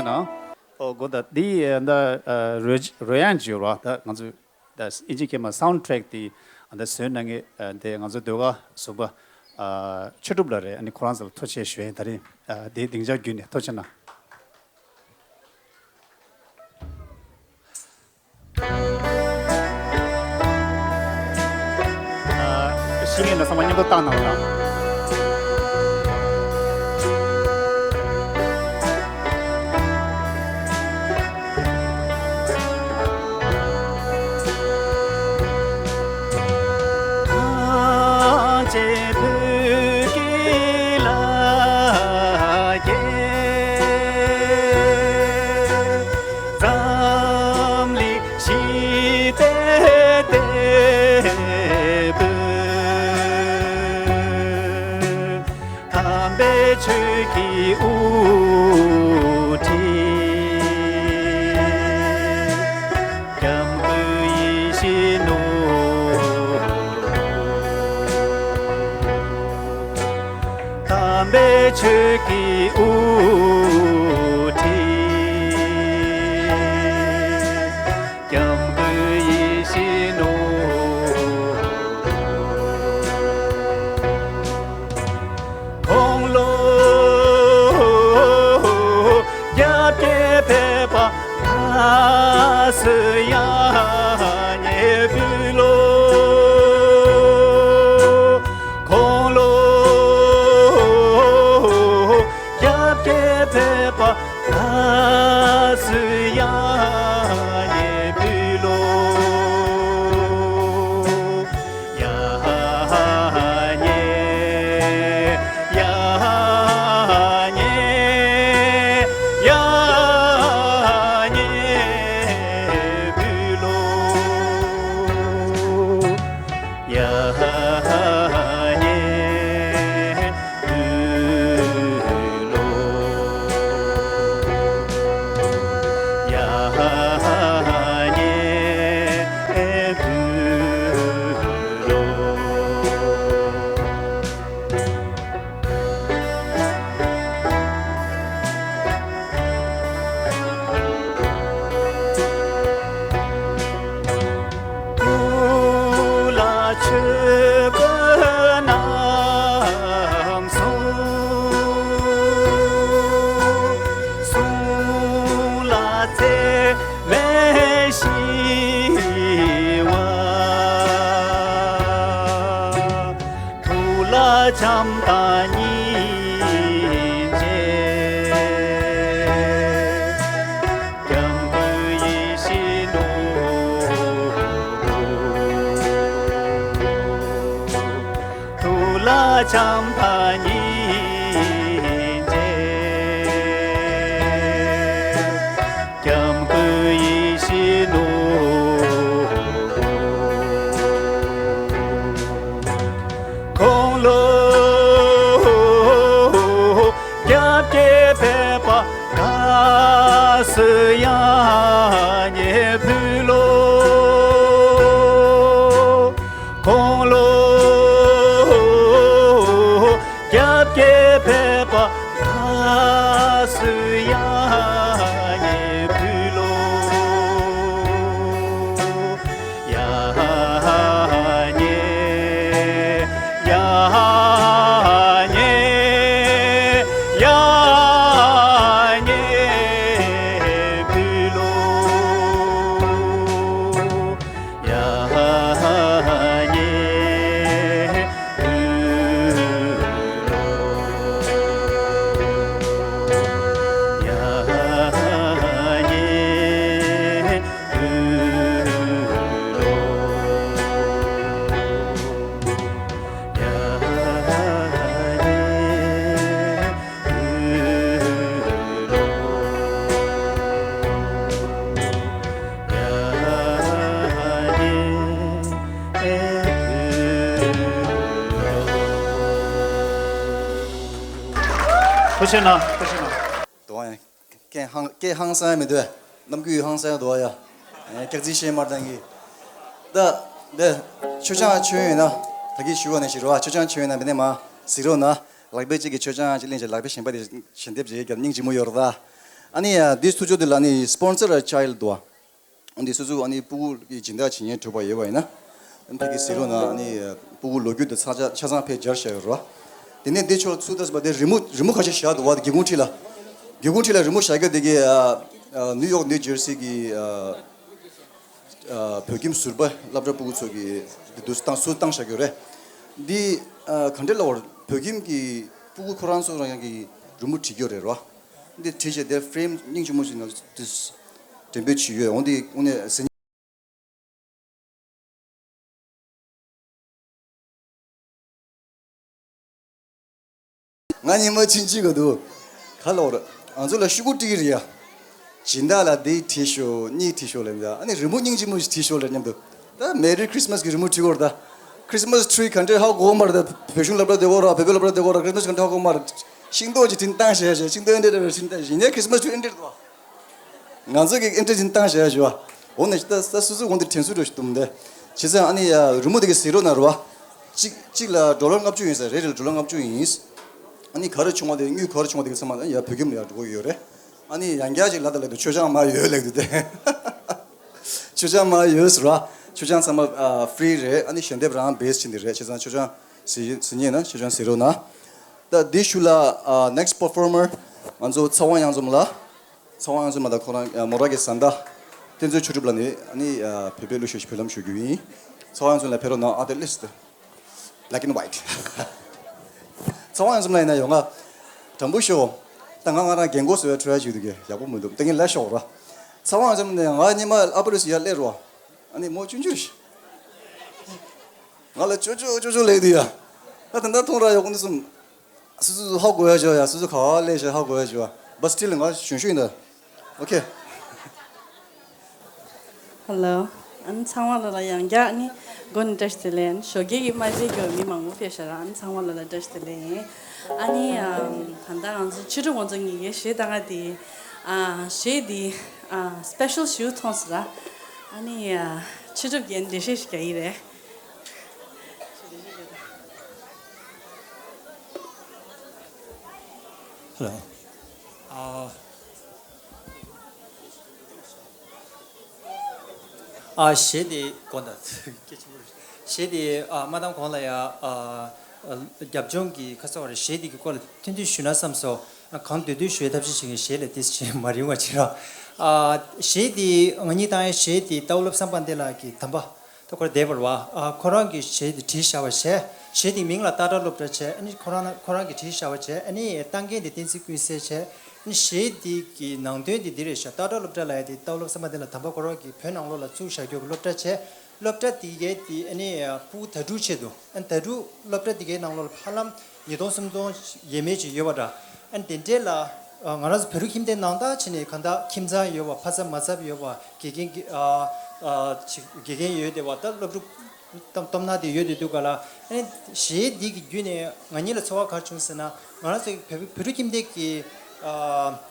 ན། ཨོ་གོ་ད་འདི་ད་རོལ་རོལ་དབྱངས་ཅིག་ཡོད་ར། ད་ང་ཚོ་ད་ཨིན་ཇི་སྐད་མ་སའུན་ཌི་ཊེག་དེ་ད་བཟོས་གནང་མཁན་དེ་ང་ཚོ་ཟློས་གར་ཟུར་པ་ཆོས་གྲུབ་ལགས་རེད། ཨ་ནི་ཁོ་རང་ཚོ་ལ་ཐུགས་རྗེ་ཆེ་ཞུ་ཡ་ཡིན། ད་རིང་དེ་སྡིངས་ཆ་བརྒྱུད་ནས་ཐུགས་རྗེ་གནང་། ཤེས་མཁན་ལ་ཚང་མ་མཉམ་དུ་བཏང་གནང་རོགས་གནང་། འཛམ་གླིང་ཞི་བདེའི་དེད་དཔོན། དམ་པའི་ཆོས་ཀྱི་དབུ་ཁྲིད། སྐྱབས་མགོན་ཡིད་བཞིན་ནོར་བུ། དམ་པའི་ཆོས་ཀྱི་དབུ་ཁྲིད། སྐྱབས་མགོན་ཡིད་བཞིན་ནོར་བུ། ཁོང་ལོ་བརྒྱ་བརྒྱས་ཕེབས་པ། ད་གཟོད་ཡང་ཉེ་བུ་ལོ། ཁོང་ལོ་བརྒྱ་བརྒྱས་ཕེབས་པ། ད་གཟོད་ཡང་ཉེ་བུ་ལོ། ཡ་ཉེ་ཡ་ཉེ་ཡ་ཉེ་བུ་ལོ། ཡ་ཉེ་བུ་ལོ། ཡ་ཉེ་བུ་ལོ། སྐུ་ལ་ཆོས་གོས་རྣམ་གསུམ། གསུང་ལ་ཚད་མེད་ཞི་བ། ཐུགས་ལ་བྱམས་དང་སྙིང་རྗེ། སྐྱབས་མགོན་ཡིད་བཞིན་ནོར་བུ། ཐུགས་ལ་བྱམས་དང་སྙིང་རྗེ། སྐྱབས་མགོན་ཡིད་བཞིན་ནོར་བུ། ཁོང་ལོ་བརྒྱ་བརྒྱས་ཕེབས་པ། ད་གཟོད་ཡང་ཉེ་བུ་ལོ། ཁོང་ལོ་བརྒྱ་བརྒྱས་ཕེབས་པ། ད་གཟོད་ཡང་ཉེ་བུ་ལོ། ཡ་ཉེ་ཡ་ཉེ་ཡ་ཉེ་བུ་ལོ། ཡ་ཉེ་བུ་ལོ། ཡ་ཉེ་བུ་ལོ། ཡ་ཉེ་བུ་ལོ། ཡ་ཉེ་བུ་ལོ། ཐུགས་རྗེ་གནང་། ཐུགས་རྗེ་གནང་། དུ་བ་ཡང་། སྐད་ཧང་སྐད་ཧང་སང་ཡ་མི་འདུག་ཨ། ནམ་རྒྱུན་ཧང་སང་ཡ་འདུག་ཨ་ཡ། ཨེ་སྐྱག་རྫུན་བཤད་མར་བཏང་གི། ད་འདི་མཆོད་ཆང་མཆོད་ཡོད་ན་ད་གིན་ཞུ་བ་ནས་ཞུ་རོགས་ཨ། མཆོད་ཆང་མཆོད་ཡོད་ན་འདི་ནས་མ་གཟིགས་རོགས་གནང་། ལག་པས་གཅིག་གིས་མཆོད་ཆང་གཅིག་ལེན་བྱས། ལག་པས་གཞན་པ་དེ་ཞལ་འདེབས་བྱེད་ཀྱང་སྙིང་རྗེ་མོ་ཡོད་རེད་ད། ཨ་ནི་ཡ་འདི་ཐུགས་ཚོད་འདི་ལ་ནི་སྤོན་སར་ཅཱིལ་འདུག་ཨ། འདི་སོ་སོ་ཨ་ནི་སྤུ་གུ་གི་སྦྱིན་བདག་བྱེད་མཁན་གྲོགས་པོ་ཡོད་པ་ཡིན་ན། ཨ་ནི་ཕ་གི་ཟེར་རོགས་གནང་། ཨ་ནི་སྤུ་གུ་ལོ་རྒྱུས་དེ་ཚ་ཆ་ཆ་ཚང་ཕེ་སྦྱར་བཞག་ཡོད་རོ། དེ་ནས་འདི་ཕྱོགས་ཚུར་ལྟ་སོང་པ་དེ་རི་མོ་རི་མོ་ཁ་ཤས་བཞག་འདུག་བ། སྒེའུ་ཁུང་འཁྲིས་ལ། སྒེའུ་ཁུང་འཁྲིས་ལ་རི་མོ་བཞག་རྒྱུ་དེ་གི་ཨ་ཨ་ནིའུ་ཡོག་ནིའུ་ཇར་སི་གི་ཨ་ཨ་བོད་ཁྱིམ་ཟུར་པ་སློབ་གྲྭ་སྤུ་གུ་ཚོ་གི་འདི་འདུག་སེ་བཏང་ཚུར་བཏང་བཞག་རྒྱུ་རེད། འདི་ཨ་ག་འདྲ་ལབ་དགོས་རེད། བོད་ཁྱིམ་གི་སྤུ་གུ་ཁོ་རང་ཚོ་རང་ཡང་གི་རི་མོ་བྲིས་རྒྱུ་རེད་རོ། འདི་བྲིས་བྱས་དེ་ཧྥི་རེམ་སྙིང་རྗེ་མོ་ཞིག་ནང་དུ་འགྲེམས་སྤེལ་བྱས་ཡོད། འོ་འདི་དངོས་གནས་ཟེར། ང་ཉི་མ་ཆུང་ཆུང་ག་འདུག་ག་ལོར་ང་ཚོ་ལ་ཤོག་གུ་སྤྲད་ཀྱི་རེད་ཡ། སྦྱིན་བདག་ལ་འདི་བྲིས་ཤོག་གཉིས་བྲིས་ཤོག་ལབ་ཡ། ཨ་ནི་རི་མོ་སྙིང་རྗེ་མོ་ཞིག་བྲིས་ཤོག་ལབ་སྙམ་དུ། ད་Merry Christmas གི་རི་མོ་བྲིས་ཀྱི་ཡོད་རེད་ད། Christmas tree ག་འདྲས་ཧ་གོ་མ་རེད་ད། བོད་གཞུང་སློབ་གྲྭ་དེ་གོ་ར་བོད་པའི་སློབ་གྲྭ་དེ་གོ་ར་Christmas ག་འདྲས་ཧ་གོ་མ་རེད། ཤིང་ཏོག་ཅིག་བྲིས་བཏང་བཞག་བཞག་ཤིང་ཏོག་འདྲས་འདྲས་བྲིས་བཏང་བཞག་ཡིན་ནའི་Christmas tree འདྲས་འདུག་བ། ང་ཚོ་གི་ཨེ་འདྲ་བྱིན་བཏང་བཞག་ཞུ་བ། འོ་ན་ད་ད་སོ་སོའི་དབང་དུ་དྲན་གསོ་འགྲོ་ཞིག་འདུག་མི་འདུག་བྱས་ཙང་ཨ་ནི་ཡ་རི་མོ་དེ་གི་ཟེར་རོགས་གནང་རོགས། གཅིག་གཅིག་ལ་ཌོ་ལར་ལྔ་བཅུ་ཡིན་ཟེར། རེ་རེ་ལ་ཌོ་ལར་ལྔ་བཅུ་ཡིན། ཨ་ནི་ག་རེ་བྱུང་བ་དེ་དངུལ་ག་རེ་བྱུང་བ་དེ་གི་ཚང་མ་ཡ་བོད་ཁྱིམ་ལ་ཡ་འགྲོ་གི་ཡོད་རེད། ཨ་ནི་ཡང་བསྐྱར་ཅིག་ལབ་དང་ལབ་དུས་མཆོད་ཆང་མར་ཡོད་ལབ་དུས་དེ། མཆོད་ཆང་མར་ཡོད་ཟེར་བ། མཆོད་ཆང་ཚང་མ་ཨ་ཧྥི་རི་རེད། ཨ་ནི་ཞལ་འདེབས་རང་བེས་བྱེད་འདི་རེད། བྱས་ཙང་མཆོད་ཆང་ཟེར་ཟེར་མཁན་ན་མཆོད་ཆང་ཟེར་རོགས་གནང་། ད་འདི་ཤུལ་ལ་ཨ་next performer ང་ཚོ་ཚེ་དབང་གཡང་འཛོམས་ལགས། ཚེ་དབང་གཡང་འཛོམས་ལགས་དང་ཁོ་རང་ཨ་མོ་ར་གི་བཟའ་ཟླ་བསྟན་འཛིན་ཆོས་གྲུབ་ལགས་ནས་ཨ་ནི་ཨ་བོད་པའི་གླུ་གཞས་ཤིག་བོད་ལམ་ཞུ་རྒྱུ་ཡིན། ཚེ་དབང་གཡང་འཛོམས་ལགས་ཕེབས་རོགས་གནང་། ཨ་དེ་ལིས་ཏེ་black and white། ཚེ་དབང་གཡང་འཛོམས་ལགས་ཡིན་ན་ཡོང་ང་། དྲང་པོ་ཤོད། ད་ང་ང་རང་རྒན་གོག་བཟོ་བའི་ཁྲོད་ཡ་ཞིག་འདུག་གི་ཡག་པོ་མི་འདུག་ད་ངས་ལབ་ཤོག་ར། ཚེ་དབང་གཡང་འཛོམས་ནས་ང་ཉི་མ་ཨ་པ་རི་སི་ཡར་སླེབས་རོགས། ཨ་ནི་མོ་ཆུང་ཆུང་ཞིག་ང་ལ་ཅོ་ཅོ་ཅོ་ཅོ་ལབ་དུས་ཡ། ད་དེ་འདྲ་མཐོང་ར་ཡག་པོ་འདུག་སོང་། སོ་སོ་ཧ་གོ་ཡ་ཅོ་ཡ། སོ་སོ་ག་བ་སླེབས་ཤག་ཧ་གོ་ཡ་ཅོ་ཡ། བ་སི་ཊི་ལ་ང་གཞོན་གཞོན་ཡིན་ད། ཨོ་ཁེ། Hello། ཨ་ནི་ཚེ་དབང་ལགས་ལ་ཡང་བསྐྱར་ཨ་ནི་སྒོ་ནས་བཀྲ་ཤིས་བདེ་ལེགས། ཨ་ནི་ཞོགས་ཀས་ཀྱི་དམར་ཟས་ཀྱི་མི་མང་པོ་ཕེབས་ཤག་ར། ཨ་ནི་ཚེ་དབང་ལགས་ལ་བཀྲ་ཤིས་བདེ་ལེགས་ཡིན། ཨ་ནི་ཨམ་ད་ལྟ་ང་ཚོ་ཆོས་གྲུབ་ང་ཚོ་གཉིས་ཀའི་གཞས་བཏང་ག་དེ་ཨ་གཞས་དེ་ཨ་སི་པེ་ཤལ་ཞིག་མཐོང་སོང་ར། ཨ་ནི་ཨ་ཆོས་གྲུབ་ཀྱིས་འགྲེལ་བཤད་ཞིག་རྒྱག་གི་རེད། Hello། ཨ། ཨ་གཞས་དེ་དགོངས་དག་སྐད་ཆེན་པོ་རེད། གཞས་དེ་ཨ་མ་བཏང་གོང་ལ་ཡ་ཨ་རྒྱབ་ལྗོངས་ཀྱི་ཁ་སང་བར་གཞས་དེ་གི་སྐོར་ལ་ཐུང་ཐུང་ཞུས་ན་བསམ་སོང་། ཨ་གང་འདོད་འདོད་ཞུ་བའི་ཐབས་ཤེས་བྱེད་མཁན་གཞས་ལས་དེ་བྱས་མ་རིང་བ་བྱེད་རོགས། ཨ་གཞས་དེ་ང་གཉིས་བཏང་ཡ་གཞས་དེ་རྟ་བབས་བློ་བཟང་དཔལ་ལྡན་ལགས་ཀྱི་དམ་པ། ད་ཁོ་རང་འདས་པ་རེད་བ། ཨ་ཁོ་རང་གིས་གཞས་དེ་བྲིས་བཞག་པ་བྱས། གཞས་དེའི་མིང་ལ་སྟག་བྲག་སློབ་གྲྭ་བྱས། ཨ་ནི་ཁོ་རང་ཁོ་རང་གིས་བྲིས་བཞག་པ་བྱས། ཨ་ནི་བཏང་མཁན་དེ་བསྟན་འཛིན་ཀུན་གསལ་བྱས། ཨ་ནི་གཞས་དེ་གི་ནང་དོན་དེ་འདི་རེད་ཤག་སྟག་བྲག་སློབ་གྲྭ་ལབ་ཡ་དེ་རྟ་བབས་བློ་བཟང་དཔལ་ལྡན་ལགས་དམ་པ་ཁོ་རང་གིས་བོད་ནང་ལོགས་ལ་བཙུགས་བཞག་རྒྱུ་གི་སློབ་གྲྭ་བྱས། སློབ་གྲྭ་དེ་གའི་དེ་ཨ་ནི་ཕྲུ་གུ་དྭ་ཕྲུག་ཆེད་དུ། ཨ་ནི་དྭ་ཕྲུག་སློབ་གྲྭ་དེ་གའི་ནང་ལོགས་ལ་ཧ་ལམ་ཉིས་སྟོང་སུམ་སྟོང་ཡས་མས་ཅིག་ཡོད་པ་འདྲ། ཨ་ནི་དེ་འདྲས་ལ་ཨ་ང་རང་ཚོ་བོད་རིགས་ཁྱིམ་སྡེ་ནང་ལྟར་བྱས་ནས་གང་ལྟར་ཁྱིམ་ཚང་ཡོད་པ། ཕ་ཚབ་མ་ཚབ་ཡོད་པ། དགེ་རྒན་གྱི་ཨ་ཨ་ཅིག་དགེ་རྒན་ཡོད་བསྡད་པ། ད་སློབ་ཕྲུག་སྟོབས་སྟོབས་ན་དེ་ཡོད་བསྡད་འདུག་ག་ལ། ཨ་ནི་གཞས་འདི་གི་བརྒྱུད་ནས་ང་གཉིས་ལ་ཚོར་བ་ག་རེ་བྱུང་ཟེར་ན། ང་རང་ཚོའི་བོད་བོད་རིགས་ཁྱིམ་སྡེ་གི་ཨ་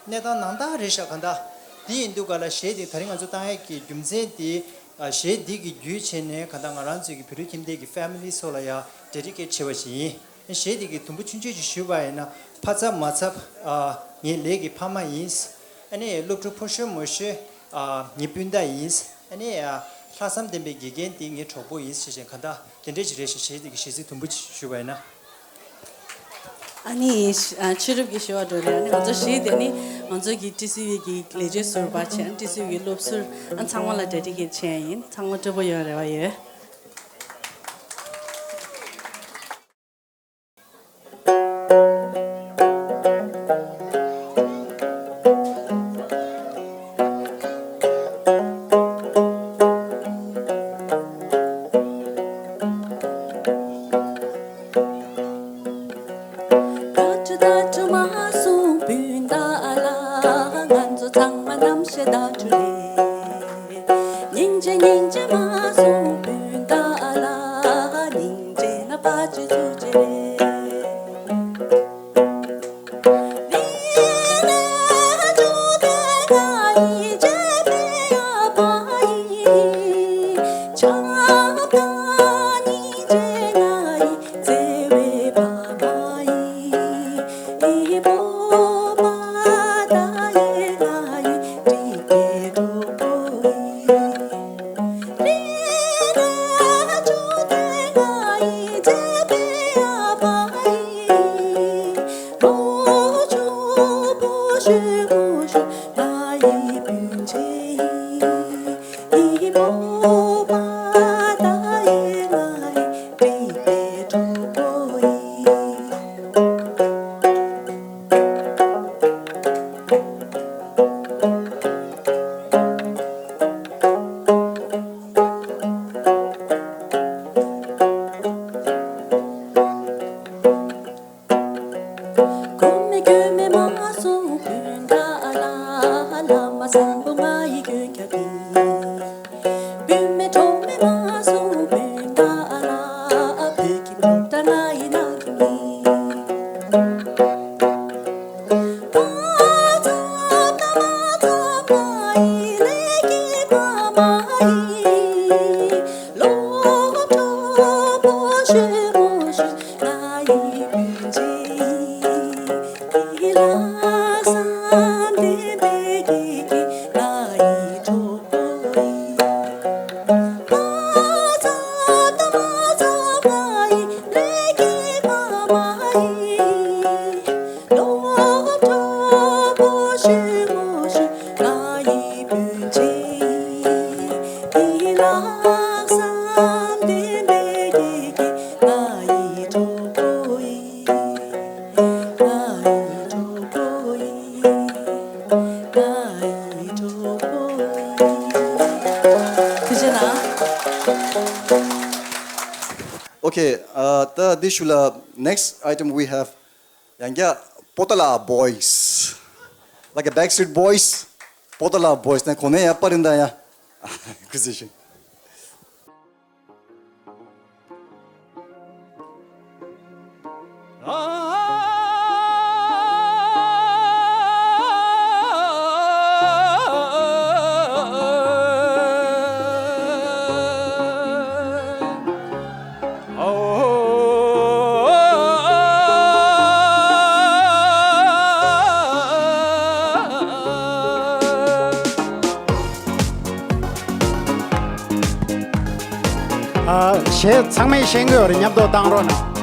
གནས་སྟངས་ནང་ལྟར་རེད་ཤག་གང་ལྟར་འདི་ཡིན་འདུག་ག་ལ། གཞས་འདི་ད་རིང་ང་ཚོ་བཏང་ཡས་ཀྱི་རྒྱུ་མཚན་འདི་ཨ་གཞས་འདི་གི་བརྒྱུད་བྱས་ནས་གང་ལྟར་ང་རང་ཚོའི་གི་བོད་རིགས་ཁྱིམ་སྡེ་གི་ཕེ་མི་ལི་ཚོ་ལ་ཡ་ཌེ་ཌི་ཀེ་ཊི་བྱས་པ་ཞིག་ཡིན། གཞས་དེ་གི་དུམ་བུ་ཆུང་ཆུང་ཅིག་ཞུས་པ་ཡིན་ན། ཕ་ཚབ་མ་ཚབ་ཨ་ངའི་ལས་ཀྱི་ཕ་མ་ཡིན། ཨ་ནི་སློབ་ཕྲུག་ཕོ་གཞོན་མོ་གཞོན་ཨ་ངའི་སྤུན་ཟླ་ཡིན། ཨ་ནི་ཨ་ལྷག་བསམ་ལྡན་པའི་དགེ་རྒན་དེ་ངའི་གྲོགས་པོ་ཡིན་ཞེས་བྱས་གང་ལྟར་དེ་འདྲས་ཅིག་རེད་ཤག་གཞས་དེ་གི་གཞས་ཚིག་དུམ་བུ་ཅིག་ཞུས་པ་ཡིན་ན། ཨ་ནི་ཨ་ཆོས་གྲུབ་ཀྱིས་ཞུ་བ་འགྲོ་རེད། ཨ་ནི་ང་ཚོ་གཞས་དེ་ནི་ང་ཚོ་གི་ཊི་སི་ཝི་གི་ལས་བྱེད་ཟུར་པ་བྱས། ཨ་ནི་ཊི་སི་ཝི་གི་སློབ་ཟུར་ཨ་ཚང་མ་ལ་ཌེ་ཌི་ཀེ་ཊི་བྱས་ཡིན། ཚང་མ་སྤྲོ་པོ་ཡོང་རེ་བ་ཡོད། ད་དུ་ད་དུ་མ་སོང་སྤུན་ཟླ་ལགས། ང་ཚོ་ཚང་མ་རྣམ་ཤེས་ད་དུ་རེད། སྙིང་རྗེ་སྙིང་རྗེ་མ་སོང་སྤུན་ཟླ་ལགས། སྙིང་རྗེ་ན་ཕ་ཆེ་ཚུ་ཆེ་རེད། Okay, uh, the, this should, uh, next item we have. ཡང་བསྐྱར་པོ་ཏ་ལ་བོའི་སི། Like a Backstreet Boys. པོ་ཏ་ལ་བོའི་སི་ནས་གོ་ནས་ཡ་པར་རིན་དང་ཡ། ཁུ་སི་ཤིང་། ཨ། གཞས་ཚང་མས་ཤེས་ཀྱི་ཡོད་རེད། མཉམ་དུ་བཏང་རོགས་གནང་།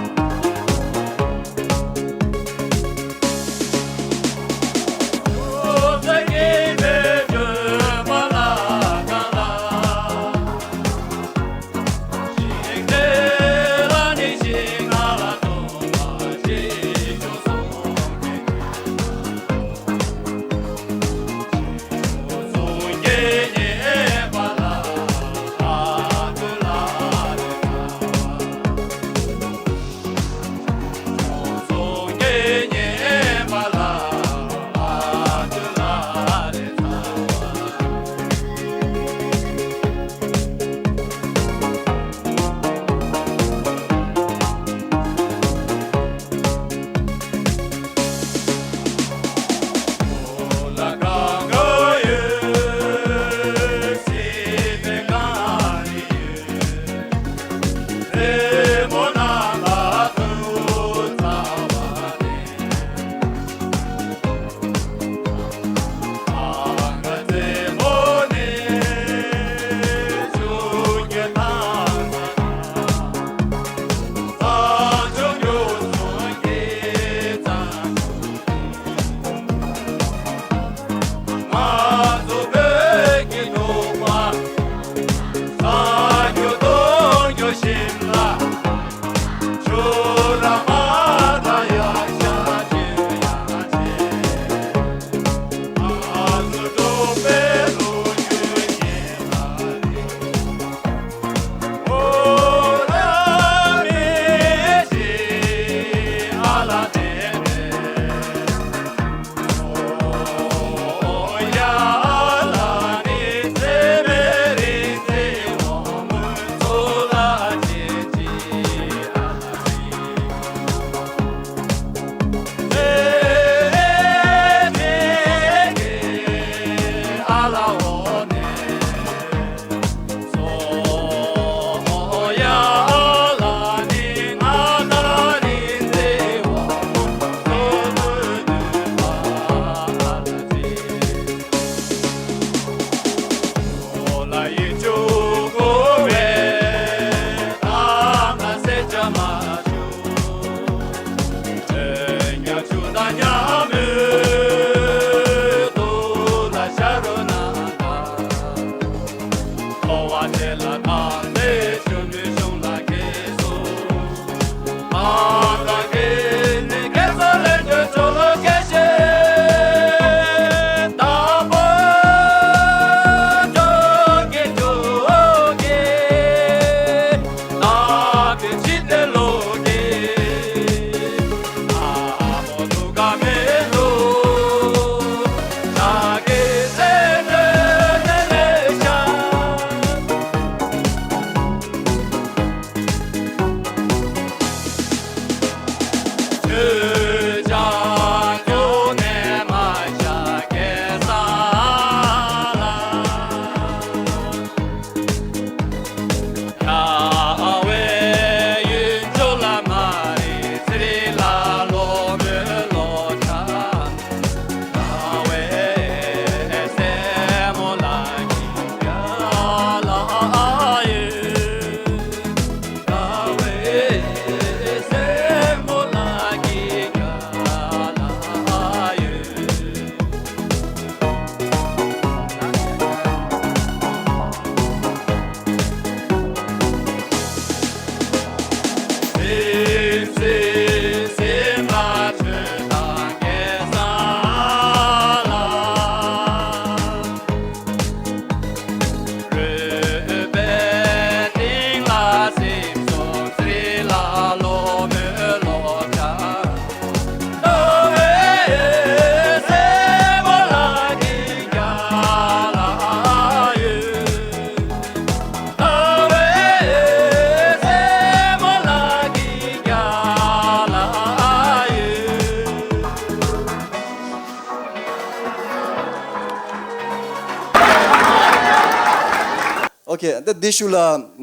ཀེ། ད་འདི་ཞུ་ལ་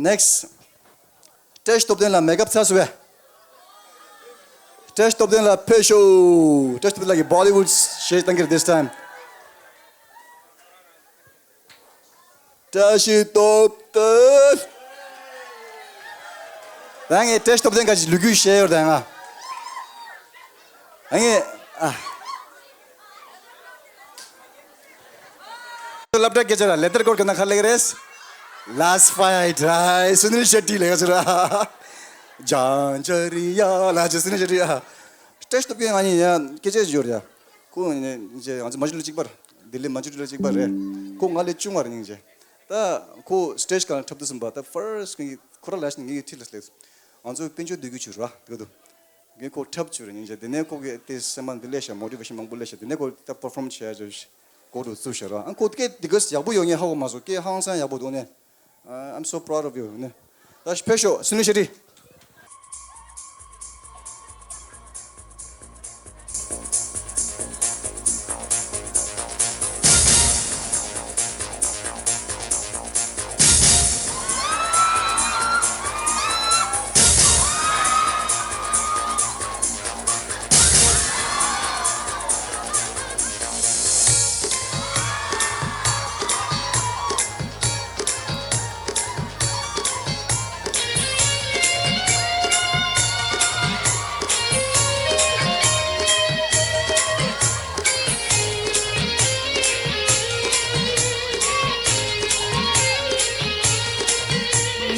ནེགསི། བཀྲ་ཤིས་སྟོབས་ལྡན་ལ་མེག་ཨབ་ཚར་སོང་བས། བཀྲ་ཤིས་སྟོབས་ལྡན་ལ་ཕེབས་ཤོག་བཀྲ་ཤིས་སྟོབས་ལྡན་ལགས་ཀྱིས་བོ་ལི་ཝུཌ་གཞས་བཏང་གི་རེད། this time། བཀྲ་ཤིས་སྟོབས་ལྡན། ད་ངས་བཀྲ་ཤིས་སྟོབས་ལྡན་ག་ཅིག་ལོ་རྒྱུས་བཤད་ཡོད་ད་ང་། ཨ་ངས་ཨ། སློབ་གྲྭ་སྐད་ཆ་ལ་ལེ་ཏར་ཀོཌ་གི་ནང་ག་རེ་ལེགས་རེད། Last fight, right? སུ་ནིལ་ཤེ་ཊི་ལེགས་ཟེར་ར། ཇང་ཇ་རི་ཡ་ལ་ཇ་སུ་ནིལ་ཤེ་ཊི་ཡ། བཀྲ་ཤིས་སྟོབས་ལྡན་ང་གཉིས་ཡ་སྐད་ཆ་ཞུ་ར། ཁོ་ནི་ང་ཚོ་མ་ཇུ་ལ་གཅིག་པ་རེད། ལྡི་ལི་མ་ཇུ་ལ་གཅིག་པ་རེད། ཁོ་ང་ལས་ཆུང་བ་རེད་སྙིང་རྗེ། ད་ཁོ་སི་ཊེཇ་སྒང་ལ་འཁྲབ་དུས་ཙམ་པ་ད་ཕར་སི་ཊི་ཁོ་རང་ལ་ཞིག་ངའི་ཁྲིད་ལ་སླེབས། ང་ཚོ་དཔལ་འབྱོར་སྡོད་རྒྱུ་བྱུར་བ་དེ་ག་དུ། ངས་ཁོ་འཁྲབ་བཅུག་རེད་སྙིང་རྗེ། དེ་ནས་ཁོ་གིས་དེ་སེམས་པ་འདི་ལས་ཤ་མོ་ཊི་ཝེ་ཤན་མང་པོ་ལས་ཤ། དེ་ནས་ཁོ་ད་པར་ཕོརམ་བྱས་ཡ་ཅིག་གོ་རུ་བཙུགས་ཤ་ར། ཨ་ཁོ་སྐད་འདི་ག་ཡག་པོ་ཡོད་ངས་ཧ་གོ་མ་སོང་། སྐད་ཧང་སང་ཡག་པོ་འདུག་ནས། I'm so proud of you ནས། ད་ཕེབས་ཤོག་སུ་ནིལ་ཤེ་ཊི།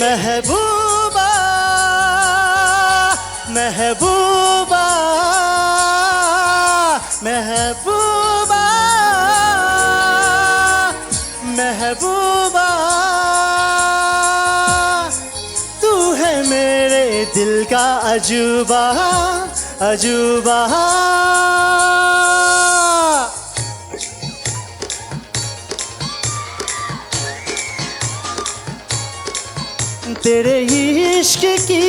महबूबा, महबूबा, महबूबा, महबूबा, तू है मेरे दिल का अजूबा, अजूबा। तेरे इश्क की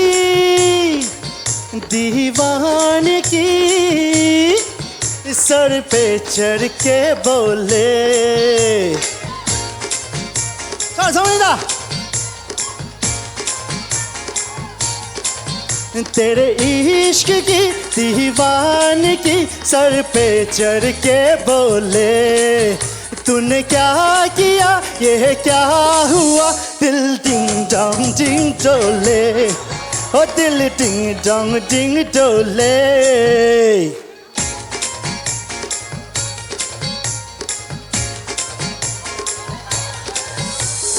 दीवानगी सर पे चढ़ के बोले। चल, समझदा। तेरे इश्क की दीवानगी सर पे चढ़ के बोले। तूने क्या किया, ये क्या हुआ, दिल डिंग डोंग डिंग डोले, ओ दिल डिंग डोंग डिंग डोले।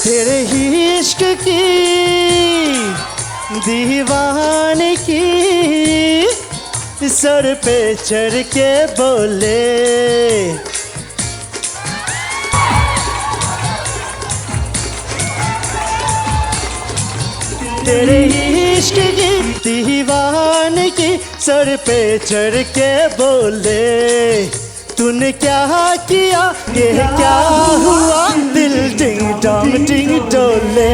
तेरे इश्क की दीवानगी सर पे चढ़ के बोले। तेरे इश्क की दीवानगी सर पे चढ़ के बोले। तूने क्या किया, ये क्या हुआ, दिल डिंग डोंग डिंग डोले।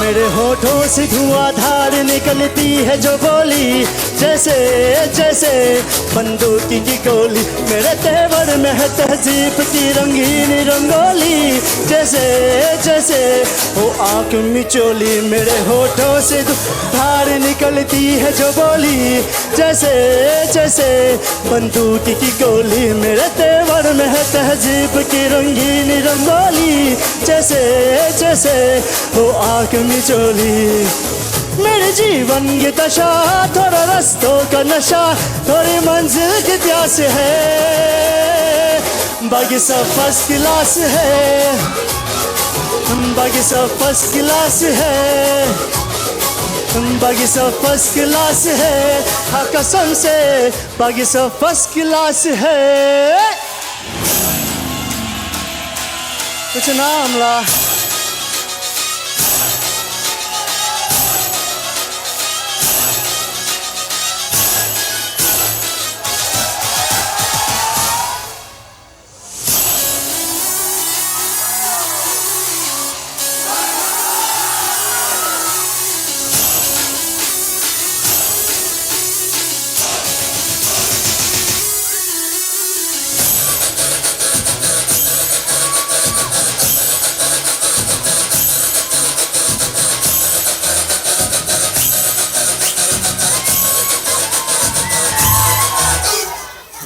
मेरे होठों से धुआंधार निकलती है जो बोली, जैसे, जैसे बंदूक की गोली। मेरे तेवर में है तहजीब की रंगीन रंगोली, जैसे, जैसे वो आंख मिचोली। मेरे होठों से धुआंधार निकलती है जो बोली, जैसे, जैसे बंदूक की गोली। मेरे तेवर में है तहजीब की रंगीन रंगोली, जैसे, जैसे वो आंख मिचोली। मेरे जीवन की दशा, थोड़ा रस्तों का नशा, थोड़ी मंजिल की प्यास है। बाकी सब फर्स्ट क्लास है, बाकी सब फर्स्ट क्लास है, बाकी सब फर्स्ट क्लास है। हाँ, कसम से, बाकी सब फर्स्ट क्लास है। कुछ नाम ला।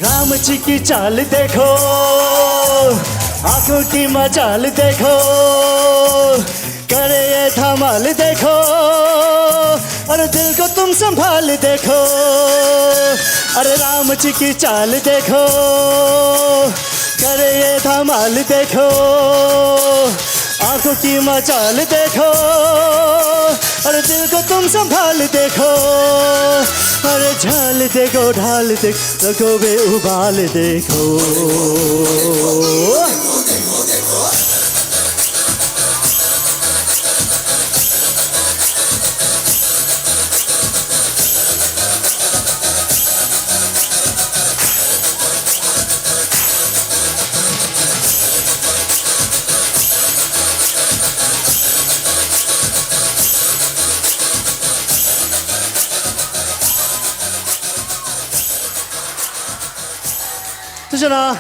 राम जी की चाल देखो, आंखों की मजाल देखो, करे ये धमाल देखो, अरे दिल को तुम संभाल देखो, अरे राम जी की चाल देखो, करे ये धमाल देखो, आंखों की मजाल देखो, अरे दिल को तुम संभाल देखो, अरे झाल देखो, ढाल देखो, रखो बे उबाल देखो। ཐུགས་རྗེ་གནང་།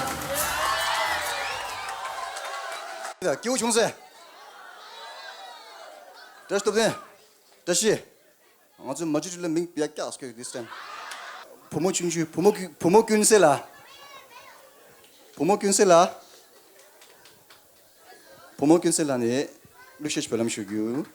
སྐྱིད་པོ་བྱུང་ཟེར། བཀྲ་ཤིས་སྟོབས་ལྡན། བཀྲ་ཤིས། ང་ཚོའི་མ་ཇུ་ཊི་ལ་མིང་བེ་ཀ་ཨ་སྐྱོ་this time། བུ་མོ་ཆུང་ཆུང་བུ་མོ་ཀུན་བུ་མོ་ཀུན་གསལ་ལགས། བུ་མོ་ཀུན་གསལ་ལགས། བུ་མོ་ཀུན་གསལ་ལགས་ནས་གླུ་གཞས་ཤིག་སྦེལ་ལམ་ཞུ་རྒྱུ།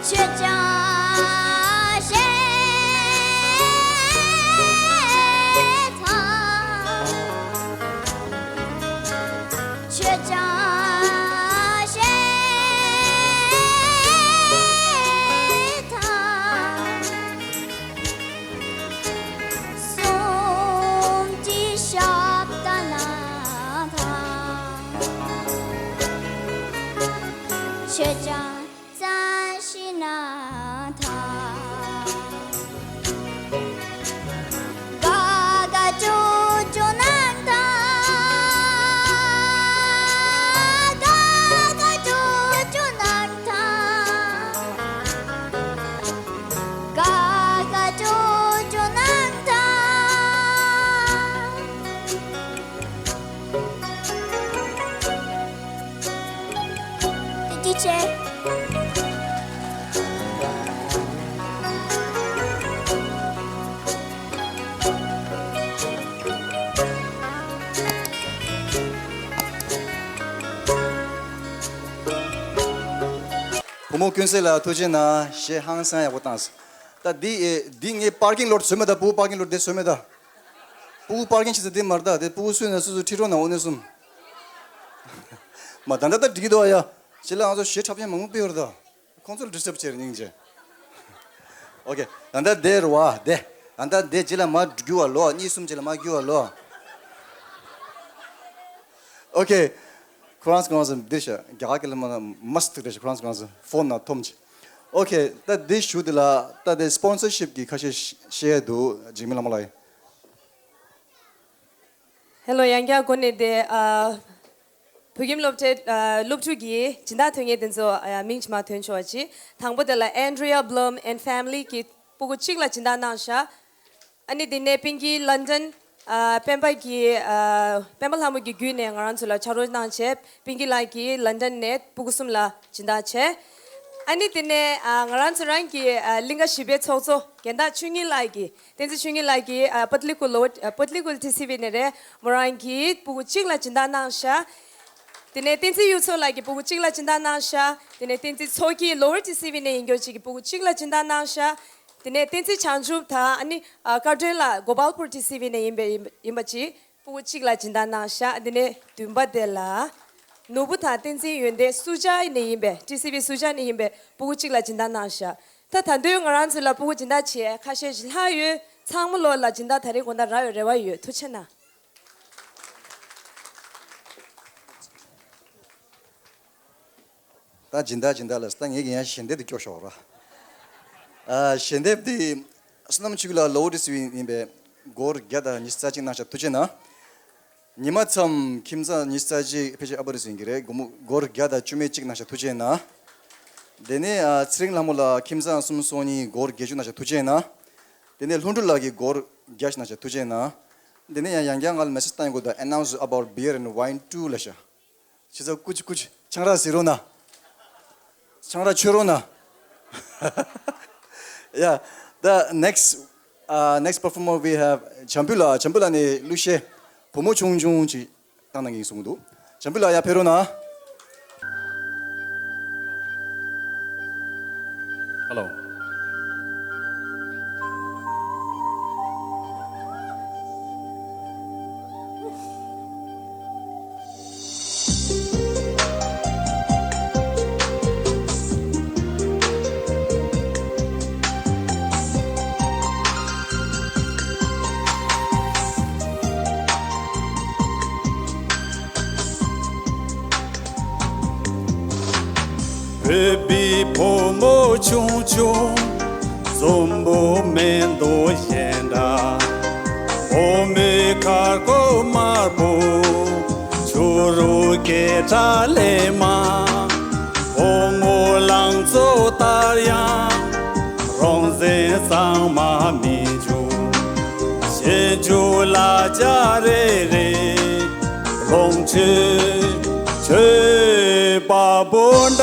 ཁྱོད་ཀྱང་ཞེ་ཐག་ཁྱོད་ཀྱང་ཞེ་ཐག་གསུམ་གྱི་ཞབས་ལྟ་ན་ཐང་། ཁྱོད་ཀྱང་བཙན་ཤེད་ན་ཐང་། དགའ་དགའ་སྐྱོ་སྐྱོ་ན་ཐང་། དགའ་དགའ་སྐྱོ་སྐྱོ་ན་ཐང་། དགའ་དགའ་སྐྱོ་སྐྱོ་ན་ཐང་། ཐུགས་རྗེ་ཆེ། བུ་མོ་ཀུན་གསལ་ལགས་ཐུགས་རྗེ་གནང་། གཞས་ཧང་སང་ཡག་པོ་བཏང་སོང་། ད་འདི་ཨེ་འདི་ངའི་པར་ཀིང་ལོཊ་བཟོས་མེད་ད། ཕྲུ་གུ་པར་ཀིང་ལོཊ་དེ་བཟོས་མེད་ད། ཕྲུ་གུ་པར་ཀིང་བྱེད་ས་དེ་མ་རེད་ད། དེ་ཕྲུ་གུ་སུས་ན་སུ་སུ་ཁྲིད་རོགས་གནང་། འོ་ནས་གསུམ། མ་ད་ད་ད་འགྲིག་གི་འདུག་ཨ་ཡ། ཅི་ལ་ང་ཚོ་གཞས་འཁྲབ་མཁན་མང་པོ་ཡོད་རེད་ད། ཁོང་ཚོ་ལ་ཌི་སི་ཊབ་བྱེད་རེད་སྙིང་རྗེ། ཨོ་ཁེ། ད་ལྟ་དེ་རུ་བ་དེ། ད་ལྟ་དེ་རྗེས་ལ་མ་རྒྱུ་བ་ལོ། གཉིས་གསུམ་རྗེས་ལ་མ་རྒྱུ་བ་ལོ། ཨོ་ཁེ། ཁོ་རང་ཚོ་ཁོ་རང་ཚོ་འདིར་ཤ་རྒྱ་གར་སྐད་ལ་མ་མ་སྟུག་རེ་ཤ། ཁོ་རང་ཚོ་ཁོ་རང་ཚོ་ཕོན་ན་ཐོམ་ཅི། ཨོ་ཁེ། ད་འདི་ཞུ་དེ་ལ་ད་དེ་སི་པོན་སར་ཤིབ་གི་ཁ་ཤས་བཤད་འདུག་འཇིགས་མེད་ལྷ་མོ་ལགས་ཡིན། ཧེ་ལོ། ཡང་བསྐྱར་འགོ་ནས་དེ་ཨ། བོད་ཁྱིམ་སློབ་གྲྭའི་ཨ་སློབ་ཕྲུག་གི་སྦྱིན་བདག་ཐོན་མཁན་དེ་ཚོ་ཨ་མིང་ཅིག་མར་ཐོན་ཆོག་པ་ཅིག་དང་པོ་དེ་ལ་Andrea Blum and Family གི་སྤུ་གུ་གཅིག་ལ་སྦྱིན་བདག་གནང་ཤག་ཨ་ནི་དེ་ནས་པིང་ཀི་ལན་ཌན་ཨ་སྤེན་པ་གི་ཨ་སྤེན་པ་ལྷ་མོ་གི་བརྒྱུད་ནས་ང་རང་ཚོ་ལ་ཕྱག་རོགས་གནང་བྱས། པིང་ཀི་ལགས་ཀྱིས་ལན་ཌན་ནས་སྤུ་གུ་གསུམ་ལ་སྦྱིན་བདག་བྱས། ཨ་ནི་དེ་ནས་ཨ་ང་རང་ཚོ་རང་གི་ཨ་གླིང་ག་བཞི་པའི་ཚོགས་གཙོ་རྒན་བདག་ཆོས་ཉིད་ལགས་ཀྱིས། བསྟན་འཛིན་ཆོས་ཉིད་ལགས་ཀྱིས་ཨ་པཏ་ལི་ཀུལ་ལོ་ཨ་པཏ་ལི་ཀུལ་ཊི་སི་ཝི་ནས་རེད། མོ་རང་གིས་སྤུ་གུ་གཅིག་ལ་སྦྱིན་བདག་གནང་ཤག་དེ་ནས་བསྟན་འཛིན་གཡུ་མཚོ་ལགས་ཀྱིས་སྤུ་གུ་གཅིག་ལ་སྦྱིན་བདག་གནང་ཤག་དེ་ནས་བསྟན་འཛིན་མཚོ་སྐྱིད་ལོ་ཝར་ཊི་སི་ཝི་ནས་ཡིན་རྒྱུ་གཅིག་གིས་སྤུ་གུ་གཅིག་ལ་སྦྱིན་བདག་གནང་ཤག་དེ་ནས་བསྟན་འཛིན་བྱང་ཆུབ་དང་ཨ་ནི་ཨ་བཀའ་དྲིན་ལགས་གོ་པལ་པུར་ཊི་སི་ཝི་ནས་ཡིན་པའི་ཡིན་པ་ཅིག་སྤུ་གུ་གཅིག་ལ་སྦྱིན་བདག་གནང་ཤག་དེ་ནས་བདུན་པ་དེ་ལ་ནོར་བུ་དང་བསྟན་འཛིན་ཡོན་ཏན་སུ་ཇཱ་ནས་ཡིན་པའི་ཊི་སི་ཝི་སུ་ཇཱ་ནས་ཡིན་པའི་སྤུ་གུ་གཅིག་ལ་སྦྱིན་བདག་གནང་ཤག་ད་ད་དུང་ང་རང་ཚོ་ལ་སྤུ་གུ་སྦྱིན་བདག་བྱས་ཁ་ཤས་ཤིག་ལྷག་ཡོད། ཚང་མ་ལོ་ལ་སྦྱིན་བདག་ད་རེས་དགོང་དག་རག་ཡོད་རེ་བ་ཡོད། ཐུགས་རྗེ་གནང་། ད་སྦྱིན་བདག་སྦྱིན་བདག་ལ་ད་ངས་ཀྱི་ཡང་ཞལ་འདེབས་དེ་སྐྱོར་ཤོག་ར། ཨ་ཞལ་འདེབས་དེ་བསོད་ནམས་ཆོས་སྐྱིད་ལགས་ལོ་ཝར་ཊི་སི་ཝི་ཡིན་པས་སྒོར་བརྒྱ་དང་ཉི་ཤུ་རྩ་གཅིག་གནང་ཤག་ཐུགས་རྗེ་གནང་། ཉི་མ་མཚམས་ཁྱིམ་ཚང་ཉི་ཤུ་རྩ་གཅིག་ཕལ་ཆེར་ཨ་པ་རི་སིང་གི་རེད། སྒོར་མོ་སྒོར་བརྒྱ་དང་བཅུ་མེད་གཅིག་གནང་ཤག་ཐུགས་རྗེ་གནང་། དེ་ནས་ཨ་ཚེ་རིང་ལྷ་མོ་ལགས་ཁྱིམ་ཚང་གསུམ་སོ་གཉིས་སྒོར་བརྒྱད་ཅུ་གནང་ཤག་ཐུགས་རྗེ་གནང་། དེ་ནས་ལྷུན་གྲུབ་ལགས་ཀྱིས་སྒོར་བརྒྱ་ཞིག་གནང་ཤག་ཐུགས་རྗེ་གནང་། དེ་ནས་ཡང་ཡང་བསྐྱར་ང་ལ་མེ་སེ་ཇི་བཏང་ཡོད་ད། Announce about beer and wine too ལབ་ཤག་ཆི་ཚ་ཀུ་ཅི་ཀུ་ཅི་ཆང་རག་ཟེར་རོགས་གནང་། ཆང་རག་མཆོད་རོགས་གནང་། Yeah, the next, uh, next performer we have བྱམས་པོ་ལགས། བྱམས་པོ་ལགས་ནས་གླུ་གཞས་བུ་མོ་ཆུང་ཆུང་ཅིག་བཏང་གནང་གི་ཡིན་གསུང་གི་འདུག་བྱམས་པོ་ལགས་ཡར་ཕེབས་རོགས་གནང་། Hello. བོད་པའི་བུ་མོ་ཆུང་ཆུང་། འཛོམས་པོ་མེ་ཏོག་བཞིན་འདྲ། བུ་མོའི་ཁ་སྐོམ་དམར་པོ། ཕྱུག་རོགས་སྐད་གྲགས་ལས་མང་། བུ་མོ་ལང་ཚོ་ལྟར་ཡང་། རང་བཙན་གཙང་མ་མི་འཇུག་ཞེས་འཇུག་ལ་རྒྱ་རེ་རེ། ལོངས་སྤྱོད་སྤྱོད་པ་པོ་འདྲ།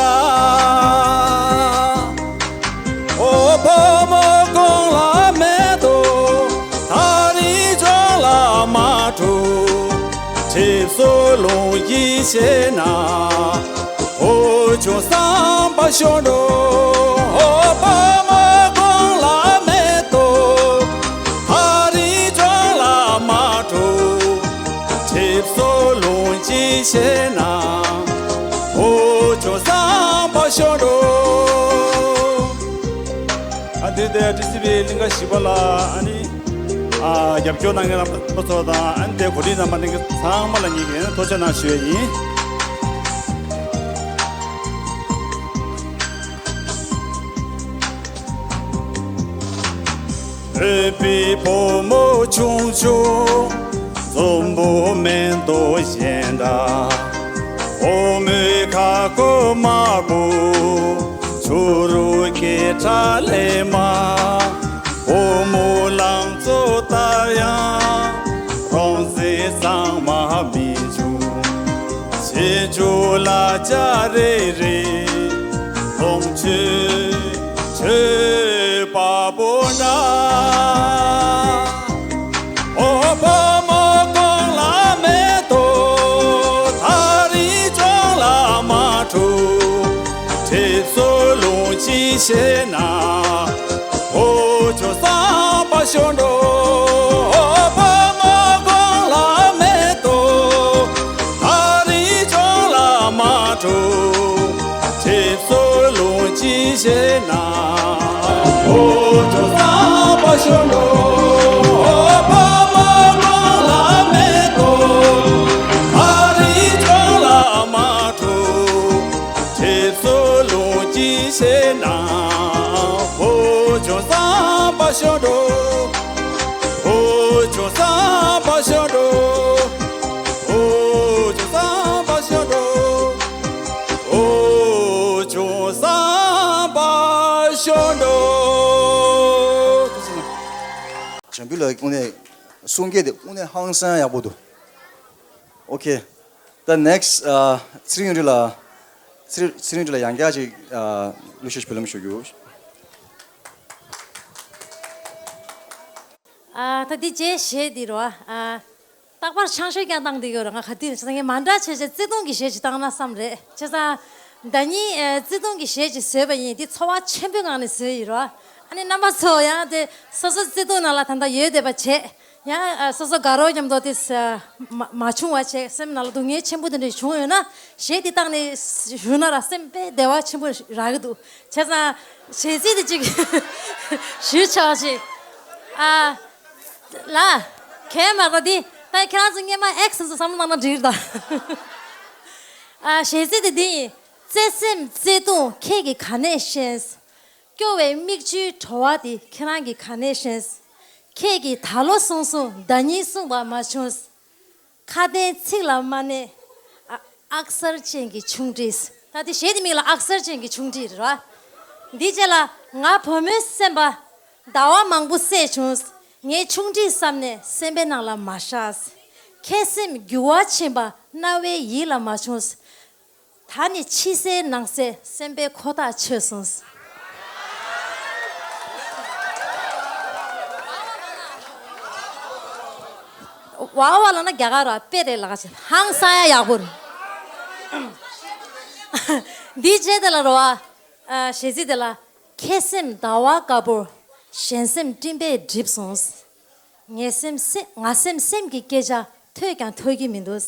ཨོ་བུ་མོ་གོང་ལ་མེ་ཏོག་ཐག་རིང་ལྗོངས་ལ་མ་འཁྲུག་གྲིབ་སོ་ལུང་གིས་ཕྱེ་ན། འུ་ཆོ་བསམ་པ་ཤོར་འགྲོ། ཤེས་ན། འོ་ཇོ་བསམ་པ་ཤོ་འགྲོ། ཨ་དེ་དེ་ཏི་སི་བི་གླིང་ག་བཞི་པ་ལ་ཨ་ནི། ཨ་རྒྱབ་སྐྱོར་གནང་མཁན་རྣམ་པ་ཚོ་དང་ཨ་ནི་དེ་གོ་སྒྲིག་གནང་མཁན་ཚང་མ་ལ་ངེད་ཀྱིས་ཐུགས་རྗེ་གནང་ཞུ་ཡས་ཡིན། བོད་པའི་བུ་མོ་ཆུང་ཆུང་། འཛོམས་པོ་མེ་ཏོག་བཞིན་འདྲ། བུ་མོའི་ཁ་སྐོམ་དམར་པོ། ཕྱུག་རོ་སྐེ་ཁྲ་ལེབ་མ། བུ་མོ་ལང་ཚོ་ལྟར་ཡང་། རང་བཙན་གཙང་མ་མི་འབྱུང་། ཕྱི་འབྱུང་ལ་ལྕགས་རེ་རེ། ལོངས་སྤྱོད་སྤྱོད་པ་པོ་འདྲ། འོ་བུ་མོ་གོང་ལ་མེ་ཏོག་ཐག་རིང་ལྗོངས་ལ་མ་འཁྲུག་གྲིབ་སོ་རླུང་གིས་ཞེད་ན། འོ་ཇོ་བསམ་པ་ཤོ་འགྲོ། འོ་བུ་མོ་གོང་ལ་མེ་ཏོག་ཐག་རིང་ལྗོངས་ལ་མ་འཁྲུག་གྲིབ་སོ་རླུང་གིས་ཞེད་ན། འོ་ཇོ་བསམ་པ་ཤོ་འགྲོ། འོ་བུ་མོ་གོང་ལ་མེ་ཏོག་ཐག་རིང་ལྗོངས་ལ་མ་འཁྲུག་གྲིབ་སོ་རླུང་གིས་ཞེད་ན། འོ་ཇོ་བསམ་པ་ཤོ་འགྲོ། འོ་ཇོ་བསམ་པ་ཤོ་འགྲོ། འོ་ཇོ་བསམ་པ་ཤོ་འགྲོ། འོ་ཇོ་བསམ་པ་ཤོ་འགྲོ། བྱམས་པའི་ལ་དངོས་གནས་གསུང་སྐད་དེ་དངོས་གནས་ཧང་སང་ཡག་པོ་འདུག Okay. The next, uh, ཚེ་རིང་རི་ལ། ཚེ་རིང་རི་ལ་ཡང་བསྐྱར་ཅིག་ཨ་གླུ་གཞས་ཤིག་འབུལ་ལམ་ཞུ་རྒྱུ། ཨ་ད་འདི་རྗེས་གཞས་འདི་རོ། ཨ་རྟག་པར་ཆང་ཤོས་ཀྱང་བཏང་བསྡད་ཡོད་ར། ང་ག་དུས་ནས་ངས་མ་འདྲ་བྱས་བྱས་བརྩེ་དུང་གི་གཞས་ཅིག་བཏང་ན་བསམ་རེད། བྱས་ཙང་ཟླ་ཉིན་ཨ་བརྩེ་དུང་གི་གཞས་ཅིག་བཟོས་པ་ཡིན། འདི་ཚོར་བ་ཆེན་པོའི་ངང་ནས་བཟོས་ཡིན་རོ། ཨ་ནི་རྣམ་པ་ཚོ་ཡང་དེ་སོ་སོ་བརྩེ་དུང་ནང་ལ་ད་ལྟ་ཡོད་བསྡད་པ་བྱས། ཡང་ཨ་སོ་སོ་དགའ་རོགས་མཉམ་དུ་དེ་ས་མ་མ་བྱུང་བ་བྱས། སེམས་ནང་ལ་སྡུག་བསྔལ་ཆེན་པོ་དེ་འདྲ་བྱུང་ཡོད་ན། གཞས་དེ་བཏང་ནས་ཞུ་ན་ར་སེམས་དཔེ་བདེ་བ་ཆེན་པོ་རག་གི་འདུག་བྱས་ཙང་གཞས་ཚིག་དེ་ཅིག་ཞུས་ཆོག་ཅིག་ཨ་ལ་གས་མ་ར་དེ་ད་ཁྱེད་རང་ཚོ་སྔས་མ་ཨེག་སི་ཚོ་བསམ་བློ་བཏང་ན་འགྲིག་རེད་ད། ཨ་གཞས་ཚིག་དེ་འདི་ཡིན། བརྩེ་སེམས་བརྩེ་དུང་ཁྱེད་ཀྱིས་ག་ནས་ཤེས། སྐྱོ་བའི་མིག་ཆུའི་བྲོ་བ་དེ་ཁྱེད་རང་གིས་ག་ནས་ཤེས། ཁྱེད་ཀྱིས་ད་ལོ་གསུངས་གསུངས་ཟླ་ཉིན་གསུངས་པ་མ་བྱུང་། ཁ་དན་ཚིག་ལ་མ་གནས་ཨ་ཨག་གསར་ཅན་གྱི་ཆུང་འདྲིས། ད་དེ་གཞས་དེ་མིང་ལ་ཨག་གསར་ཅན་གྱི་ཆུང་འདྲིས་རེད་བ། འདི་རྗེས་ལ་ང་བུ་མོའི་སེམས་པ་ཟླ་བ་མང་པོ་བསྲེས་བྱུང་། ངའི་ཆུང་འདྲིས་བསམ་ནས་སེམས་པའི་ནང་ལ་མ་བཞག་ཁྱེད་སེམས་འགྱུར་བ་ཕྱིན་པ་རྣ་བའི་ཡིད་ལ་མ་བྱུང་། ད་ནི་ཕྱི་གསལ་ནང་གསལ་སེམས་པའི་ཁོ་ཐག་ཆོད་སོང་། ཝ་ཝ་ལབ་ན་རྒྱ་གར་ར་དཔེ་རེད་ལ་ཧང་སང་ཡ་ཡག་པོ་རེད། འདི་རྗེས་དེ་ལ་རོ་ཨ། གཞས་ཚིག་དེ་ལ། ཁྱེད་སེམས་ཟླ་བ་དཀར་པོར་གཞན་སེམས་སྤྲིན་པས་བསྒྲིབས་སོང་། ངའི་སེམས་སེ་ང་སེམས་སེམས་ཀྱི་སྐད་ཆ་ཐོས་ཀྱང་ཐོས་ཀྱི་མི་འདུག་ལས་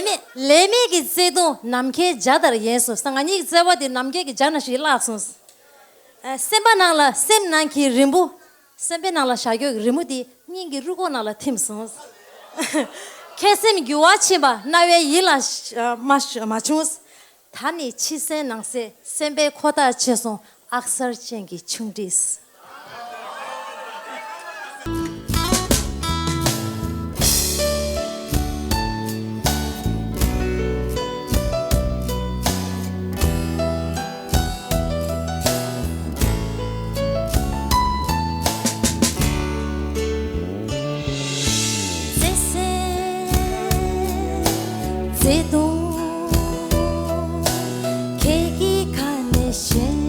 མེད་ལས་མེད་ཀྱི་བརྩེ་དུང་ནམ་མཁའི་འཇའ་ལྟར་ཡལ་སོང་། ང་གཉིས་ཀྱི་བརྩེ་བ་དེ་ནམ་མཁའི་གི་འཇའ་ནང་བཞིན་བརླག་སོང་། ཨ་སེམས་པ་ནང་ལ་སེམས་ནང་གི་རི་མོ། སེམས་པའི་ནང་ལ་བཞག་རྒྱུ་གི་རི་མོ་དེ་སྙིང་གི་རུས་ཁོག་ནང་ལ་ཐིམ་སོང་། ཁྱེད་སེམས་འགྱུར་བ་ཕྱིན་པ་རྣ་བའི་ཡིད་ལ་ཤ་མ་ཤ་མ་བྱུང་། ད་ནི་ཕྱི་གསལ་ནང་གསལ་སེམས་པའི་ཁོ་ཐག་ཆོད་སོང་། ཨག་གསར་ཅན་གྱི་ཆུང་འདྲིས། བརྩེ་སེམས་བརྩེ་དུང་ཁྱེད་ཀྱིས་ག་ནས་ཤེས།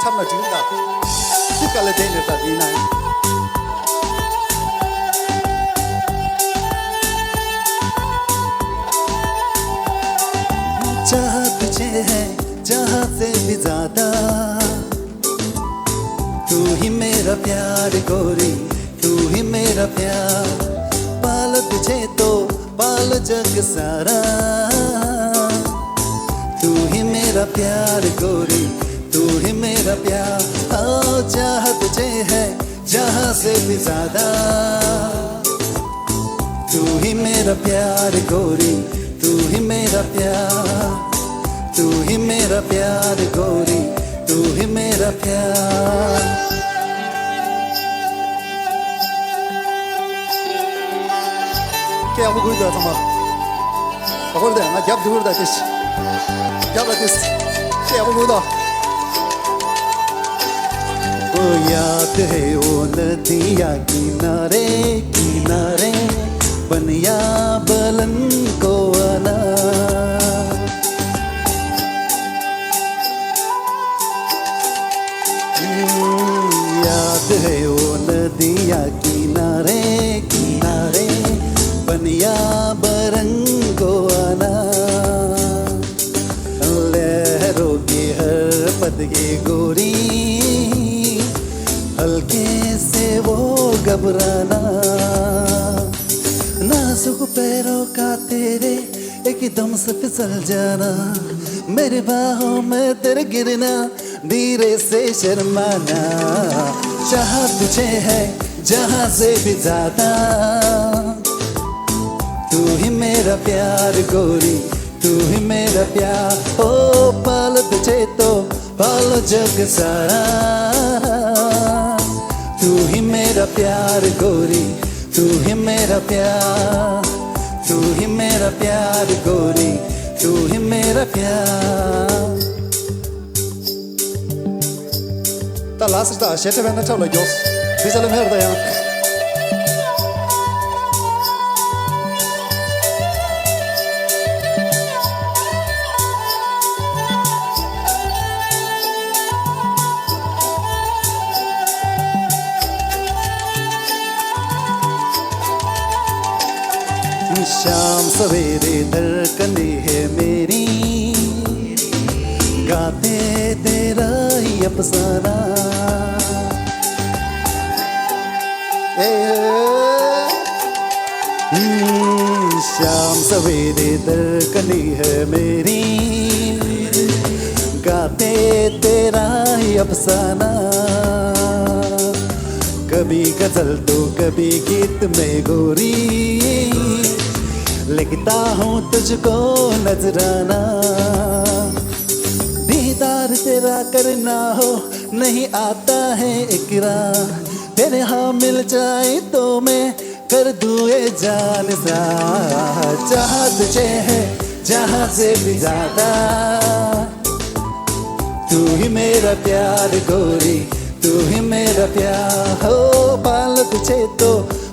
འཁྲབ་ན་འགྲིག་གི་འདུག་སི་ཀ་ལ་བསྡད་ནས་ད་འདི་ན། चाह तुझे है जहाँ से भी ज्यादा। तू ही मेरा प्यार गोरी, तू ही मेरा प्यार। पालो तुझे तो पालो जग सारा। तू ही मेरा प्यार गोरी, तू ही मेरा प्यार। ओ चाह तुझे है जहाँ से भी ज्यादा। तू ही मेरा प्यार गोरी, तू ही मेरा प्यार। तू ही मेरा प्यार गोरी, तू ही मेरा प्यार। ཁྱེད་ཡག་པོ་གོ་གི་འདུག་ཚང་མ། ཨ་ཁོར་དེ་ང་རྒྱབ་འདུག་ར་ད་དེ། རྒྱབ་ལ་དེ། ཁྱེད་ཡག་པོ་གོ་གི་འདུག ओ याद है वो नदिया किनारे किनारे बनिया बलन को आना। हम्म, याद है वो नदिया किनारे किनारे बनिया बरंगो आना। लहरों की हर पद ये गोरी हल्के से वो घबराना। नाजुक पैरों का तेरे एकदम से फिसल जाना। मेरी बाहों में तेरे गिरना धीरे से शर्माना। चाहा तुझे है जहाँ से भी ज्यादा। तू ही मेरा प्यार गोरी, तू ही मेरा प्यार। ओ पालो तुझे तो पालो जग सारा। तू ही मेरा प्यार गोरी, तू ही मेरा प्यार। तू ही मेरा प्यार गोरी, तू ही मेरा प्यार। ད་ལ་སི་ད་ཞེ་ཁྲ་བན་ན་ཁྲབ་ལ་མགྱོགས། དེ་ཆ་ལ་མེར་ད་ཡང་། शाम सवेरे धड़कने है मेरी, गाते तेरा ही अफसाना। ए, हम्म, शाम सवेरे धड़कने है मेरी, गाते तेरा ही अफसाना। कभी गजल तो कभी गीत में गोरी, लिखता हूँ तुझको नजराना। दीदार तेरा करना हो, नहीं आता है इकरार। तेरे हाँ मिल जाए तो मैं कर दूँ ये जान सा। चाहा तुझे है जहाँ से भी ज्यादा। तू ही मेरा प्यार गोरी, तू ही मेरा प्यार। हो पालो तुझे तो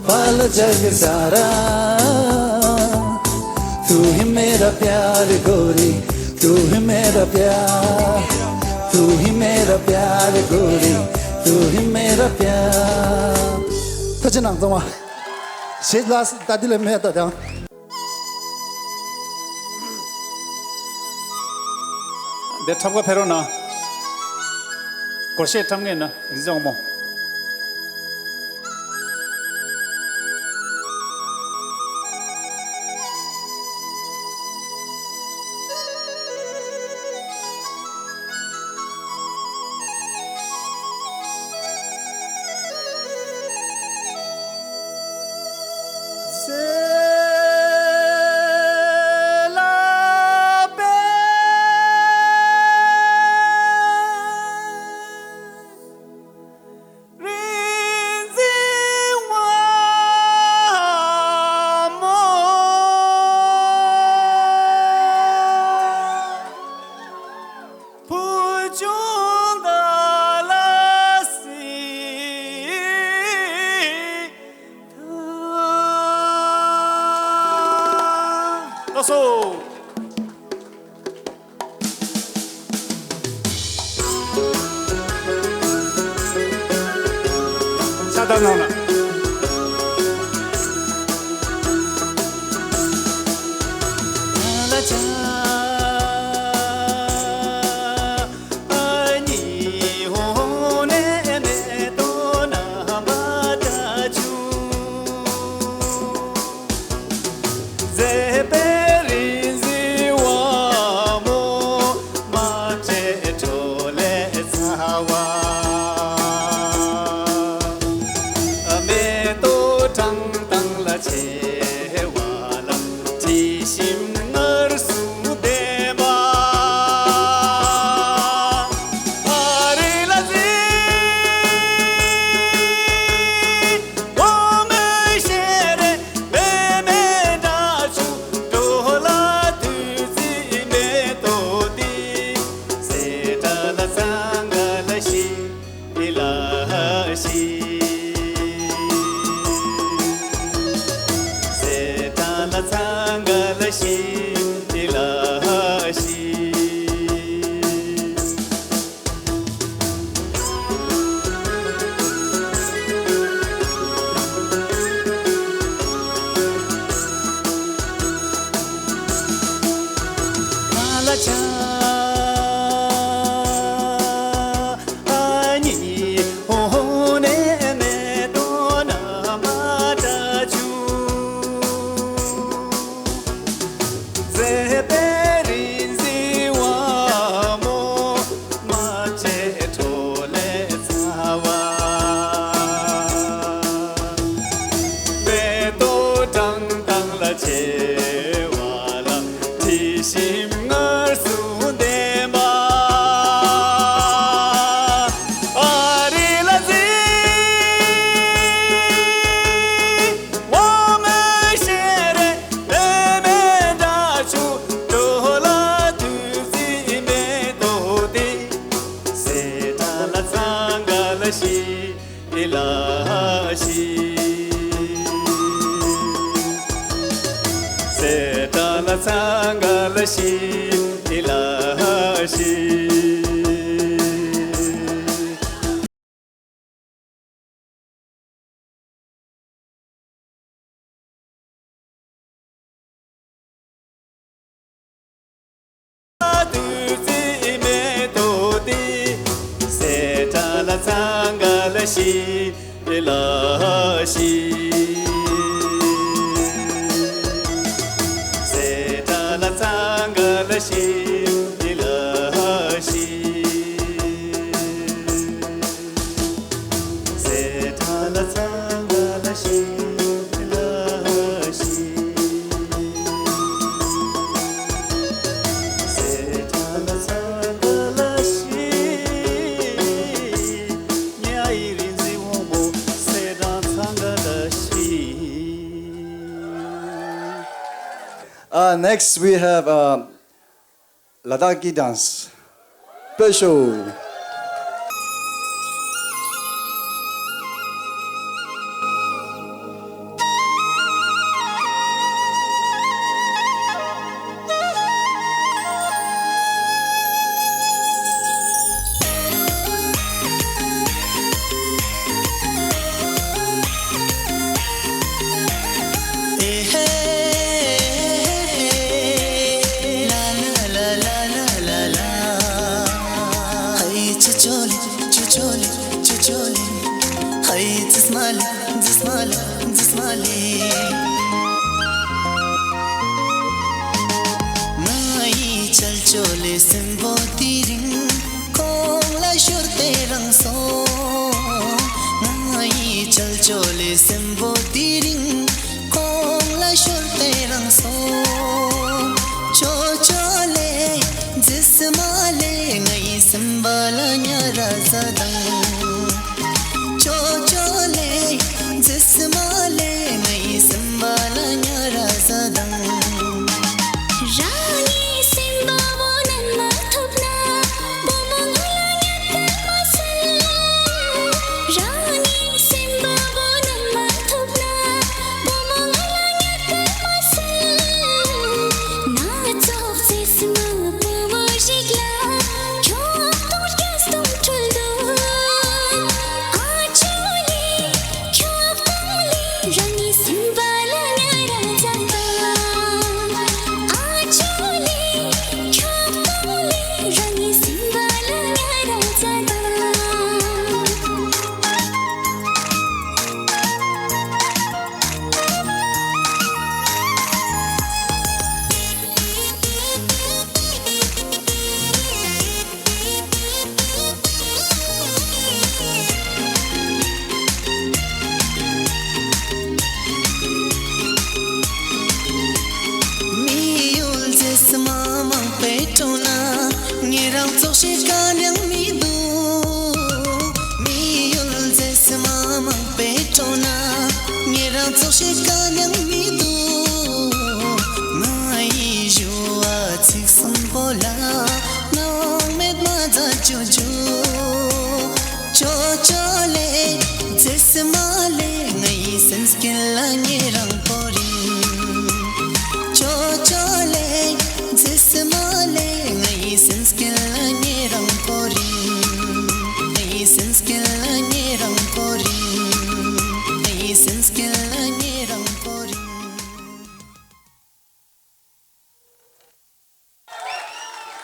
पालो जग सारा। तू ही मेरा प्यार गोरी, तू ही मेरा प्यार। तू ही मेरा प्यार गोरी, तू ही मेरा प्यार। ཐུགས་རྗེ་གནང་། ཚང་མ་ཞེ་ལ་སི་ད་འདི་ལས་མེད་ད་དང་། འདི་འཁྲབ་ག་ཕེབས་རོགས་གནང་། སྒོར་གཞས་འཁྲབ་མཁན་ན་རིན་འཛིན་དབང་མོ། ད་ནང་ན། Uh, next, we have uh, Ladakhi dance special. ང་ཡི་ཅལ་ཅོ་ལེ་སྲིན་པོ་དེ་རིང་ཁོང་ལ་ཤོར་ཏེ་རང་སོང་། ང་ཡི་ཅལ་ཅོ་ལེ་སྲིན་པོ་དེ་རིང་ཁོང་ལ་ཤོར་ཏེ་རང་སོང་། ཅོ་ཅོ་ལེ་ཛི་སི་མ་ལེ། ང་ཡི་སྲིན་པོ་ལ་ཉ་ར་ཟ་དང་། ཅོ་ཅོ་ལེ་ཛི་སི་མ་ལེ། ང་ཡི་སྲིན་པོ་ལ་ཉ་ར་ཟ་དང་། རང་ཉིད་སྲིན་པོ་བོ་ནན་མ་ཐུབ་ན་བུ་མོ་ང་ལ་ཉ་ཀ་མ་སྲིད། རང་ཉིད་སྲིན་པོ་བོ་ནན་མ་ཐུབ་ན་བུ་མོ་ང་ལ་ཉ་ཀ་མ་སྲིད། ན་ཚོགས་ཟེར་སྲིན་མོ་བུ་མོ་ཞིག་ལ་ཁྱོད་སྟོང་སྐྱ་སྟོང་འཁྲུལ་འདུག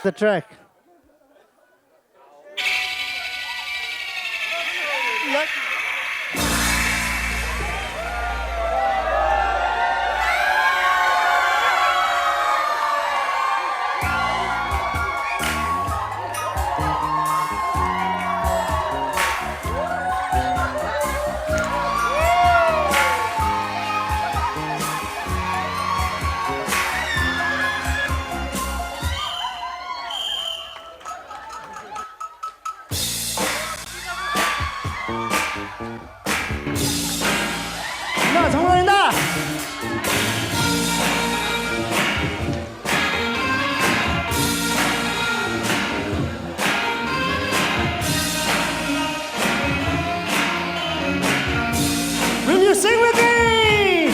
The track. ན་ཚང་མ་ཡིན་ད། Will you sing with me?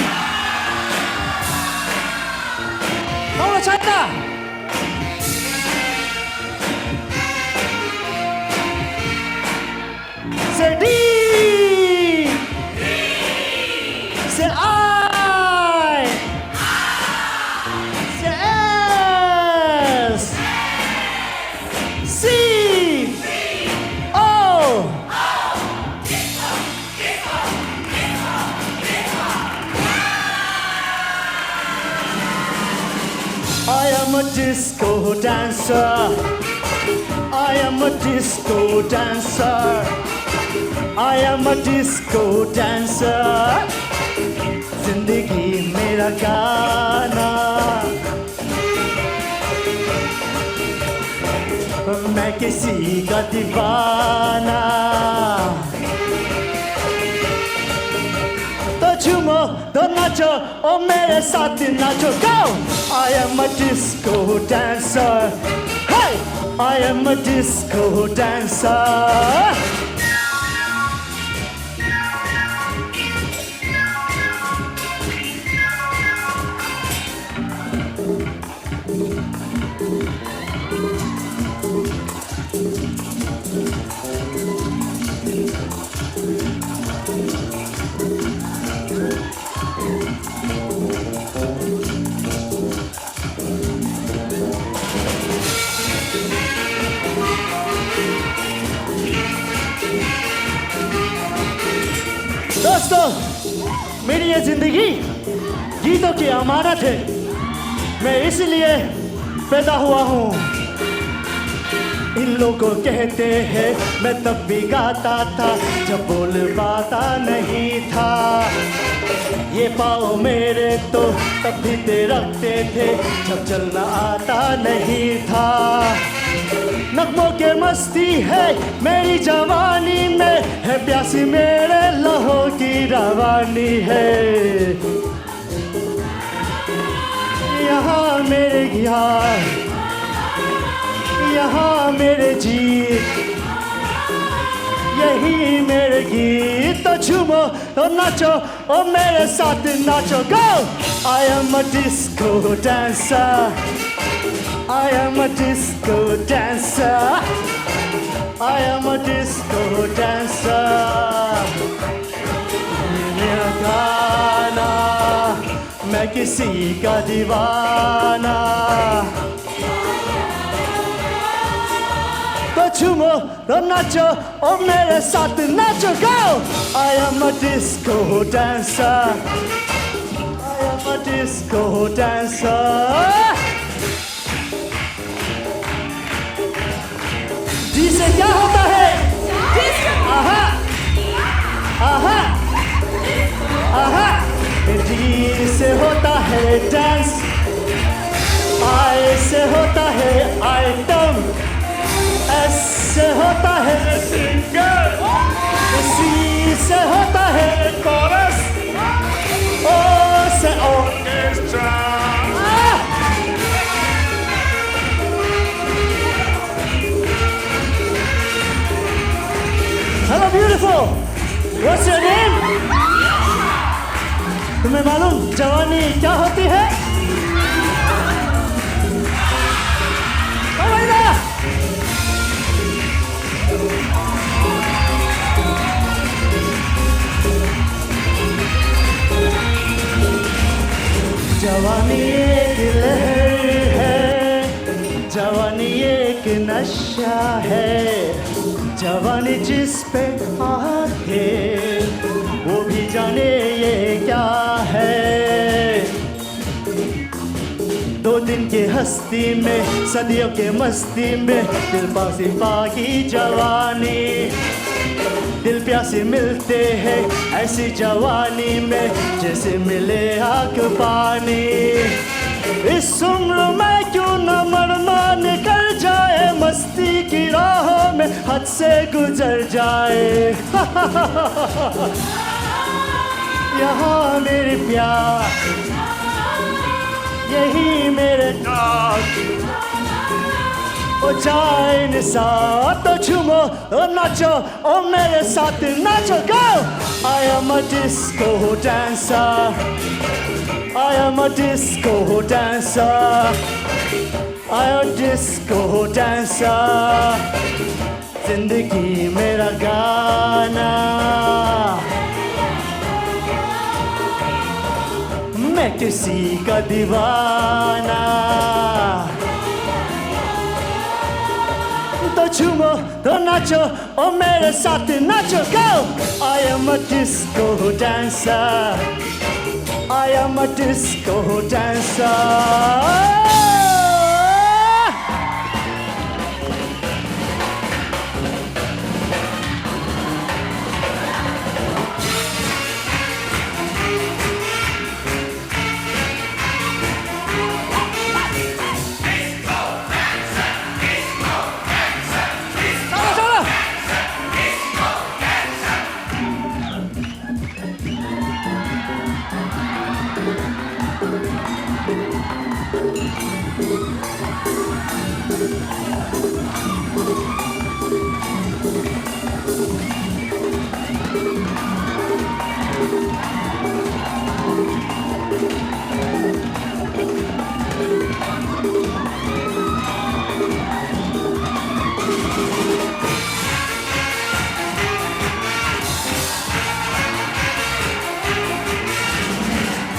Come on, China. Say D. Say I. Say S. C. O. I am a disco dancer. I am a disco dancer. I am a disco dancer. जिंदगी मेरा गाना। मैं किसी का दीवाना। तो झूमो, तो नाचो, ओ मेरे साथ नाचो, go! I am a disco dancer. Hey! I am a disco dancer. दोस्तों, मेरी ये जिंदगी गीतों की अमानत है। मैं इसलिए पैदा हुआ हूँ। इन लोगों कहते हैं मैं तब भी गाता था जब बोल पाता नहीं था। ये पाँव मेरे तो तब भी थिरकते थे जब चलना आता नहीं था। नगमों के मस्ती है मेरी जवानी में, है प्यासी मेरे लहू की रवानी है। यहाँ मेरे यार, यहाँ मेरे जीत, यही मेरे गीत। तो झूमो, तो नाचो, ओ मेरे साथ नाचो, go! I am a disco dancer. I am a disco dancer. I am a disco dancer. मेरा गाना, मैं किसी का दीवाना। तो झूमो, तो नाचो, ओ मेरे साथ नाचो, go! I am a disco dancer. I am a disco dancer. D से क्या होता है? आहा, आहा, आहा। D से होता है dance, I से होता है item, S से होता है singer, C से होता है chorus, O से orchestra. Beautiful. What's your name? तुम्हें मालूम जवानी क्या होती है? ओ भाई ना। जवानी एक लहर है, जवानी एक नशा है, जवानी जिस पे आके वो भी जाने ये क्या है। दो दिन की हस्ती में, सदियों के मस्ती में, दिल पासी पाकी जवानी। दिल प्यासी मिलते हैं ऐसी जवानी में, जैसे मिले आग पानी। इस उम्र में क्यों न मरमा निकल जाए, मस्ती की राहों में हद से गुजर जाए। यहाँ मेरी प्यार, यही मेरे नाज। ओ जाए निसार तो झूमो, ओ नाचो, ओ मेरे साथ नाचो, go! I am a disco dancer. I am a disco dancer. I am a disco dancer. जिंदगी मेरा गाना, मैं किसी का दीवाना। तो झूमो, तो नाचो, ओ मेरे साथ नाचो, go! I am a disco dancer. I am a disco dancer.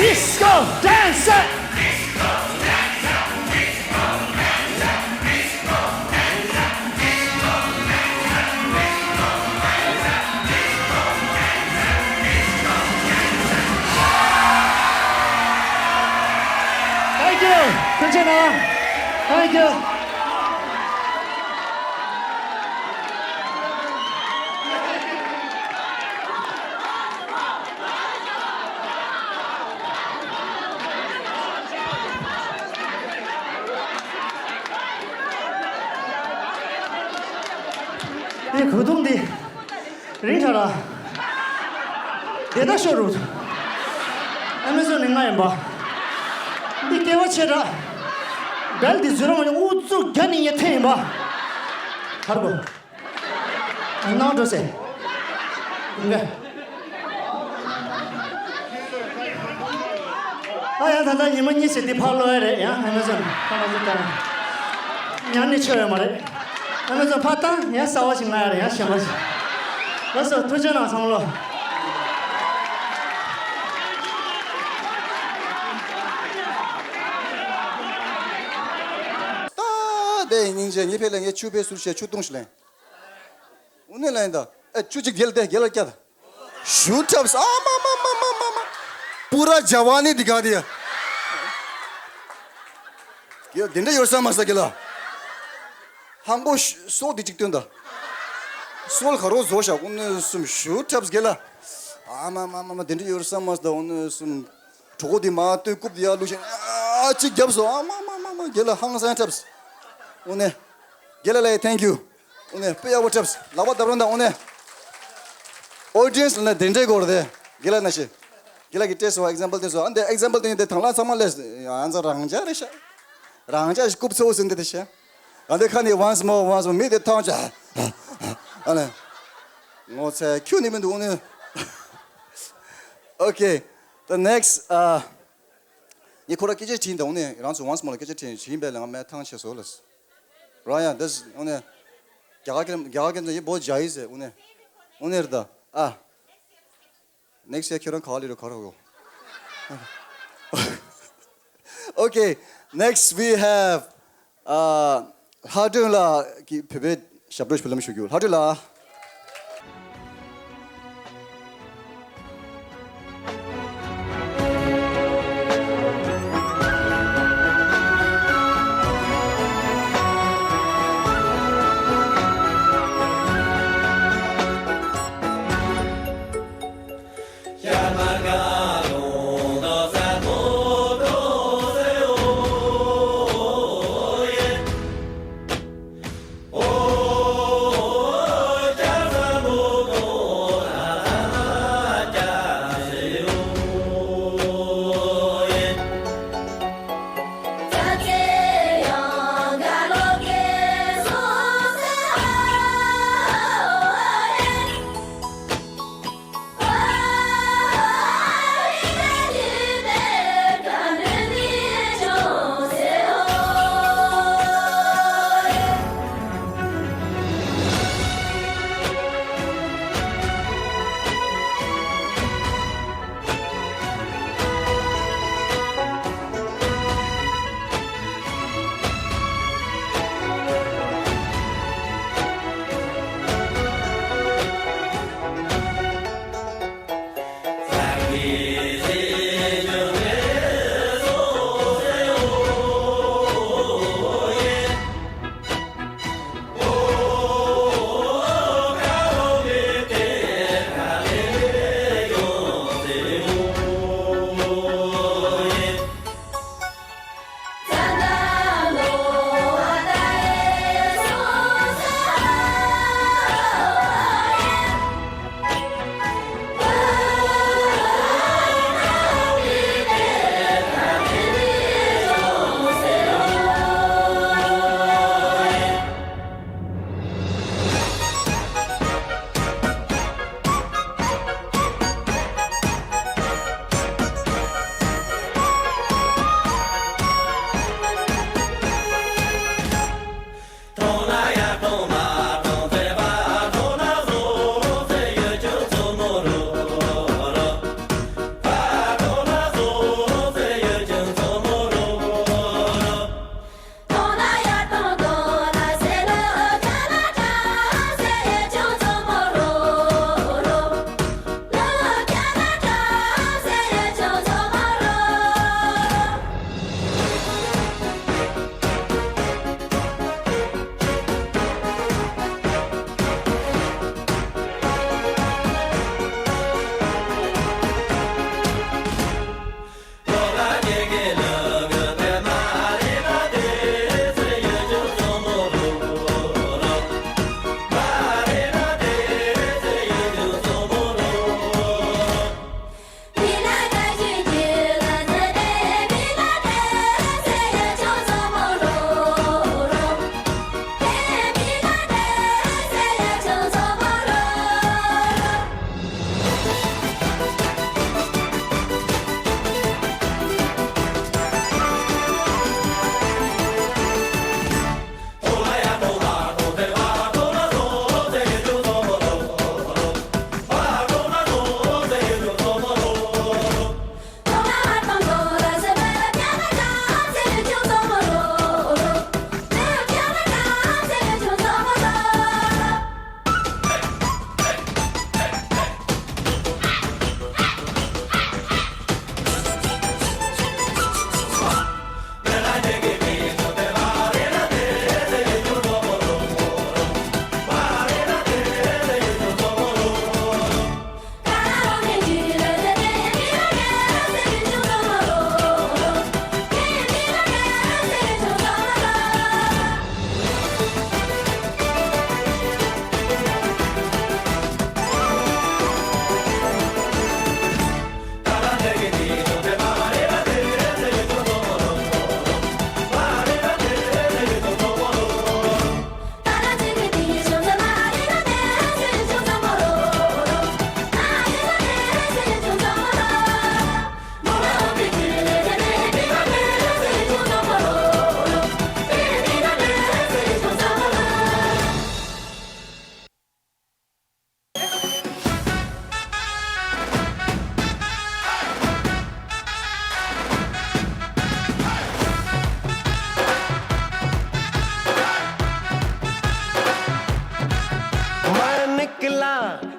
Disco dancer. Thank you. ཐུགས་རྗེ་གནང་། Thank you. དེ་གོས་ཐུང་འདི་རིང་དྲགས་ར། དེ་ད་ཤོར་རུ། ཨ་མེ་ཟོན་ནི་ང་ཡིན་པ། འདི་སྐྱེ་བ་ཆེ་དྲགས། བལ་འདི་ཟུར་རང་ཨུ་ཚུགས་རྒྱ་ནི་ཡེ་ཐེ་ཡིན་པ། གར་གོ། ནང་འགྲོ་ཟེར། ཨ་ཡང་ད་ལྟ་ཉི་མ་གཉིས་ཙམ་འདི་ཕར་ལོག་ཡ་རེད། ཡང་ཨ་མེ་ཟོན་ཕར་ལོག་ཟེར་ད། ཉར་ནས་ཆོག་ཡོད་མ་རེད། ཨ་མེ་ཟོན་ཕར་བཏང་། ཡང་གསར་བ་ཞིག་ང་ཡ་རེད། ཡང་གཞན་པ་ཞིག་ལགས་སོ། ཐུགས་རྗེ་གནང་། བསམ་བློ། ད་དེ་སྙིང་རྗེ། ངའི་ཕེ་ལ་ངས་ཆུ་ཕེ་ཟུར་བྱས་ཆུ་བཏུང་ཞིག་ལེན། དངོས་གནས་ལ་ཡིན་ད། ཨེ་ཆུ་གཅིག་རྒྱལ་ཏེ་རྒྱལ་ལ་སྐྱ་ད། ཞུ་ཁྲབ་ས་ཨ་མ་མ་མ་མ་མ། པུ་ར་ཇ་ཝ་ནི་འདི་ག་དེ་ཡ། ཡ་དེ་འདྲ་ཡོད་ས་མ་ས་གི་ལ། ཧང་པོ་སོ་འདི་གཅིག་སྟོན་ད། སོལ་ཁ་རོ་བཟོ་ཤ་ཀུན་ནས་སུམ་ཞུ་ཁྲབ་གི་ལ། ཨ་མ་མ་མ་མ་དེ་འདྲ་ཡོད་ས་མ་ས་ད་འོ་ནས་སུམ། གྲོགས་འདི་མ་ལྟོས་རྐུབ་འདི་ཡ་བླུགས་ཤིང་ཨ་གཅིག་རྒྱབ་སོ། ཨ་མ་མ་མ་མ་གི་ལ་ཧང་སང་ཁྲབ་ས། འོ་ནས། གི་ལ་ལ་ཡ་thank you། འོ་ནས་དཔེ་ཡག་པོ་འཁྲབ། ལག་པ་བརྡབ་རོགས་གནང་། འོ་ནས། ཨོ་ཌི་ཡེན་སི་ལ་ནི་དེ་འདྲའི་སྐོར་དེ། གི་ལ་ན་ཤི། གི་ལ་གི་སྤྲད་སོང་། ཨེག་ཛམ་པལ་སྟོན་སོང་། ཨ་འདི་ཨེག་ཛམ་པལ་སྟོན་ཡོད་དེ་དང་བླངས་ཚང་མ་ལས། ཨ་ཚ་རང་ཅག་རེད་ཤག་རང་ཅག་ཞིག་རྐུབ་ཚོ་ཟིན་དེ་དེ་ཤག་ཨ་འདི་ཁ་ནས་once more once more མི་དེ་ཐང་ཅག་ཨ་ལེ། ངོ་ཚ་ཁྱོད་ནི་མི་འདུག་ནི། Okay, the next, uh, ངས་ཁོ་ར་སྐད་ཆ་དྲིས་འདུག་ནི། རང་ཚོ་once more ལ་སྐད་ཆ་དྲིས་དྲིས་པས་ལ་ང་མེད་ཐང་ཆད་སོ་ལ། རང་ཡང་འདི་འོ་ནི་རྒྱ་གར་སྐད་རྒྱ་གར་སྐད་ཡིན་པོ་ཇ་ཡིས་ཟེར་འོ་ནི་འོ་ནི་རེད་ད། ཨ། Next year ཁྱོད་རང་ག་ལི་རུ་ག་ར་གོ། Okay, next we have, uh, ལྷ་སྒྲོན་ལགས་ཀྱིས་བོད་པའི་ཞབས་བྲོ་ཞིག་ལམ་ཞུ་རྒྱུ། ལྷ་སྒྲོན་ལགས།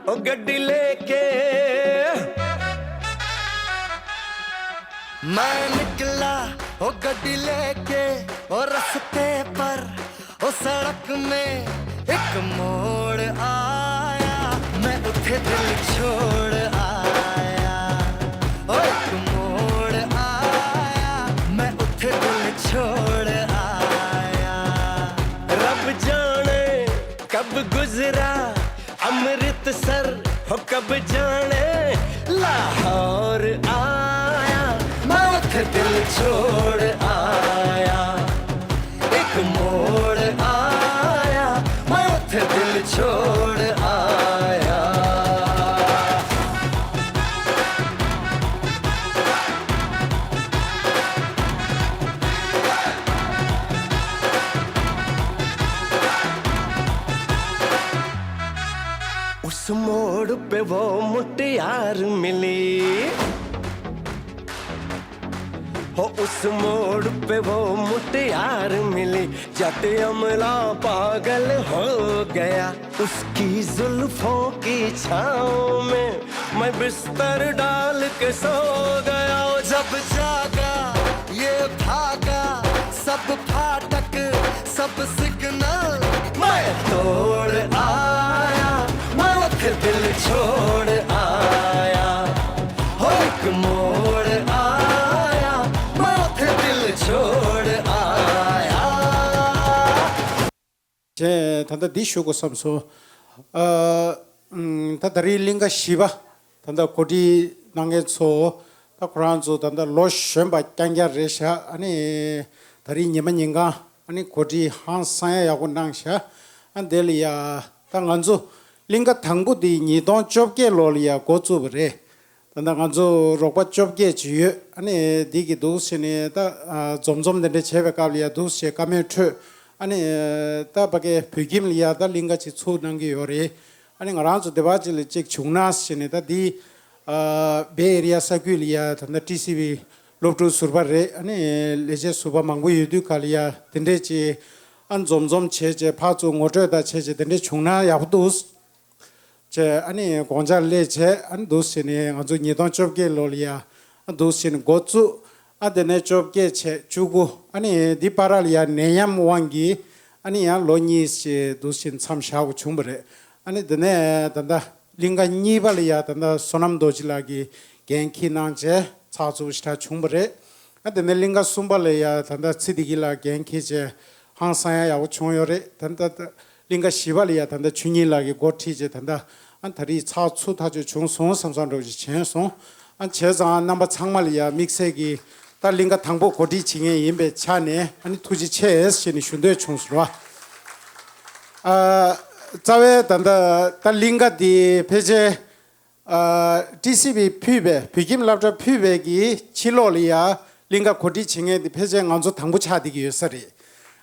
ओ गड्डी लेके मैं निकला, ओ गड्डी लेके, ओ रस्ते पर, ओ सड़क में एक मोड़ आया, मैं उठे दिल छोड़ आया। ओ एक मोड़ आया, मैं उठे दिल छोड़ आया। रब जाने कब गुजरा अमृतसर, हो कब जाने लाहौर आया। मैं उठे दिल छोड़ आया, एक मोड़ आया, मैं उठे दिल छोड़ आया। उस मोड़ पे वो मुटियार मिली, हो उस मोड़ पे वो मुटियार मिली, जट अमला पागल हो गया। उसकी जुल्फों की छाँव में मैं बिस्तर डाल के सो गया। जब जागा ये भागा, सब फाटक, सब सिग्नल मैं तोड़ आया, मैं उठ दिल छोड़ आया। हो एक मोड़ आया, मैं उठ दिल छोड़ आया। ཅེས་ད་ལྟ་འདི་ཞུ་དགོས་བསམ་སོང་། ཨ། ཨམ། ད་ད་རེས་གླིང་ག་བཞི་པ་ད་ལྟ་གོ་སྒྲིག་གནང་མཁན་ཚོ། ད་ཁོ་རང་ཚོ་ད་ལྟ་ལོ་གཞོན་པ་རྐྱང་རྐྱང་རེད་ཤག་ཨ་ནི་ད་རེས་ཉི་མ་ཉིན་གང་ཨ་ནི་གོ་སྒྲིག་ཧང་སང་ཡ་ཡག་པོ་གནང་ཤག་ཨ་འདི་ལ་ཡ་ད་ང་ཚོ་གླིང་ག་དང་པོ་འདི་ཉིས་སྟོང་བཅོ་བརྒྱད་ལོ་ལ་ཡ་འགོ་བཙུགས་པ་རེད། ད་ལྟ་ང་ཚོ་རོགས་པ་བཅོ་བརྒྱད་ཅིག་ཡོད། ཨ་ནི་འདི་གི་འདུག་ཟེར་ནས་ད་ཨ་འཛོམས་འཛོམས་དེ་འདྲ་བྱས་པའི་སྐབས་ལ་ཡ་འདུག་ཟེར་བཀའ་མོལ་འཕྲོད། ཨ་ནི་ད་ཕ་གའི་བོད་ཁྱིམ་ལ་ཡ་ད་གླིང་ག་ཅིག་ཚུགས་གནང་གི་ཡོད་རེད། ཨ་ནི་ང་རང་ཚོ་སྡེ་བ་ཅིག་ལ་ཅིག་བྱུང་ན་ཟེར་ནས་ད་འདི་ཨ་བེ་ཨེ་རི་ཡ་ས་ཁུལ་ལ་ཡ་ད་ལྟ་ཊི་སི་ཝི་སློབ་ཕྲུག་ཟུར་པ་རེད། ཨ་ནི་ལས་བྱེད་ཟུར་པ་མང་པོ་ཡོད་དུས་ག་ལ་ཡ་དེ་འདྲས་ཅིག་ཨ་འཛོམས་འཛོམས་བྱས་བྱས་ཕར་ཚུར་ངོ་སྤྲོད་ད་བྱས་བྱས་དེ་འདྲས་བྱུང་ན་ཡག་པོ་འདུག་བྱས། ཨ་ནི་དགོངས་འཆར་སླེབས་བྱས། ཨ་ནི་འདུག་ཟེར་ནས་ང་ཚོ་ཉིས་སྟོང་བཅོ་བརྒྱད་ལོ་ལ་ཡ་ཨ་འདུག་ཟེར་ནས་འགོ་བཙུགས། ཨ་དེ་ནས་བཅོ་བརྒྱད་བྱས་བཅུ་དགུ། ཨ་ནི་འདི་བར་ལ་ཡ་ནད་ཡམས་དབང་གིས་ཨ་ནི་ཡང་ལོ་གཉིས་ཤིག་འདུག་ཟེར་མཚམས་བཞག་དགོས་བྱུང་བ་རེད། ཨ་ནི་དེ་ནས་ད་ལྟ་གླིང་ག་གཉིས་པ་ལ་ཡ་ད་ལྟ་བསོད་ནམས་རྡོ་རྗེ་ལགས་ཀྱིས་འགན་འཁྱེར་གནང་བྱས་ཚགས་ཚུད་ཞེ་དྲག་བྱུང་བ་རེད། ཨ་དེ་ནས་གླིང་ག་གསུམ་པ་ལ་ཡ་ད་ལྟ་ཚེ་བདེ་སྐྱིད་ལགས་འགན་འཁྱེར་བྱས་ཧང་སང་ཡ་ཡག་པོ་བྱུང་ཡོད་རེད། ད་ལྟ་ད་གླིང་ག་བཞི་པ་ལ་ཡ་ད་ལྟ་ཆོས་ཉིད་ལགས་ཀྱིས་འགོ་ཁྲིད་བྱས་ད་ལྟ་ཨ་ད་རེས་ཚགས་ཚུད་ཐག་ཆོད་བྱུང་སོང་བསམ་བསམ་འདྲ་བོ་ཞིག་བྱས་སོང་། ཨ་བྱས་ཙང་རྣམ་པ་ཚང་མ་ལ་ཡ་དམིགས་བསལ་གྱིས་ད་གླིང་ག་དང་པོ་གོ་སྒྲིག་བྱེད་མཁན་ཡིན་པའི་ཆ་ནས་ཨ་ནི་ཐུགས་རྗེ་ཆེ་ཞེས་ནས་ཞུ་འདོད་བྱུང་སོང་ར། ཨ་རྩ་བའི་ད་ལྟ་ད་གླིང་ག་འདི་ཕལ་ཆེར། ཨ་ཊི་སི་ཝི་ཕུད་པའི་བོད་ཁྱིམ་སློབ་གྲྭ་ཕུད་པའི་གི་ཕྱི་ལོགས་ལ་ཡ་གླིང་ག་གོ་སྒྲིག་བྱེད་མཁན་དེ་ཕལ་ཆེར་ང་ཚོ་དང་པོ་ཆགས་བསྡད་ཀྱི་ཡོད་ས་རེད།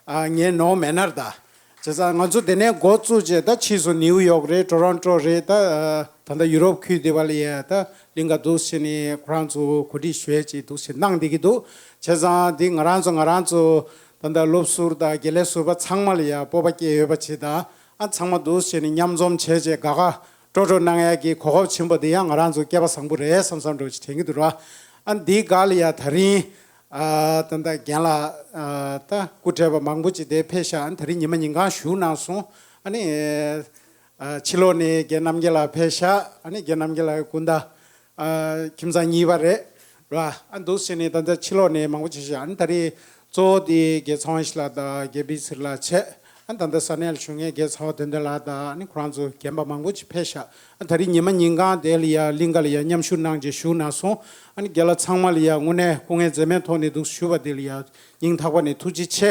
ཨ་ངས་ནོར་མེད་ན་རེད་ད། བྱས་ཙང་ང་ཚོ་དེ་ནས་འགོ་བཙུགས་རྗེས་ད་ཕྱིས་སུ་ནིའུ་ཡོག་རེད། ཊོ་རོན་ཊོ་རེད། ད་ད་ལྟ་ཡུ་རོབ་ཁུལ་དེ་བ་ལ་ཡ་ད་གླིང་ག་འདུག་ཟེར་ནས་ཁོ་རང་ཚོ་གོ་སྒྲིག་ཞུ་ཡས་ཅིག་འདུག་ཟེར་གནང་བསྡད་ཀྱི་འདུག་བྱས་ཙང་འདི་ང་རང་ཚོ་ང་རང་ཚོ་ད་ལྟ་སློབ་ཟུར་དང་དགེ་ལས་ཟུར་པ་ཚང་མ་ལ་ཡ་སྤོབས་པ་སྐྱེས་ཡོད་པ་ཅིག་དང་། ཨ་ཚང་མ་འདུག་ཟེར་ནས་མཉམ་འཛོམས་བྱས་རྗེས་དགའ་དགའ་སྤྲོ་སྤྲོ་གནང་ཡག་གི་གོ་སྐབས་བྱིན་པ་འདི་ཡང་ང་རང་ཚོ་སྐལ་པ་བཟང་པོ་རེད་བསམ་བསམ་འདྲ་བོ་ཞིག་དྲན་གྱི་འདུག་ར། ཨ་འདིའི་སྒང་ལ་ཡ་ད་རིང་ཨ་ད་ལྟ་རྒན་ལགས་ཨ་ད་སྐུ་བགྲེས་པ་མང་པོ་ཅིག་དེ་ཕེབས་ཤག་ཨ་ད་རིང་ཉི་མ་ཉིན་གང་བཞུགས་གནང་སོང་། ཨ་ནི་ཨ་ཕྱི་ལོགས་ནས་རྒན་རྣམ་རྒྱལ་ལགས་ཕེབས་ཤག་ཨ་ནི་རྒན་རྣམ་རྒྱལ་ལགས་ཀྱི་སྐུ་ཟླ་ཨ་ཁྱིམ་ཚང་གཉིས་པ་རེད་ར། ཨ་འདུག་ཟེར་ནས་ད་ལྟ་ཕྱི་ལོགས་ནས་མང་པོ་ཅིག་ཤག་ཨ་ནི་ད་རེས་གཙོ་བོ་དེ་རྒན་ཚངས་དབྱངས་ལགས་དང་རྒན་པི་ཚེ་རིང་ལགས་བྱས། ཨ་ད་ལྟ་ས་གནས་ལ་བཞུགས་མཁན་རྒན་ཚ་བ་དོན་ལྡན་ལགས་དང་ཨ་ནི་ཁོ་རང་ཚོ་རྒན་པ་མང་པོ་ཅིག་ཕེབས་ཤག་ཨ་ད་རེས་ཉི་མ་ཉིན་གང་དེ་ལ་ཡ་གླིང་ག་ལ་ཡ་མཉམ་ཞུགས་གནང་རྗེས་བཞུགས་གནང་སོང་། ཨ་ནི་རྒན་ལགས་ཚང་མ་ལ་ཡ་དངོས་གནས་སྐུ་ངལ་འཛེམས་མེད་ཐོག་ནས་འདུག་ཞུ་བ་དེ་ལ་ཡ་སྙིང་ཐག་པ་ནས་ཐུགས་རྗེ་ཆེ།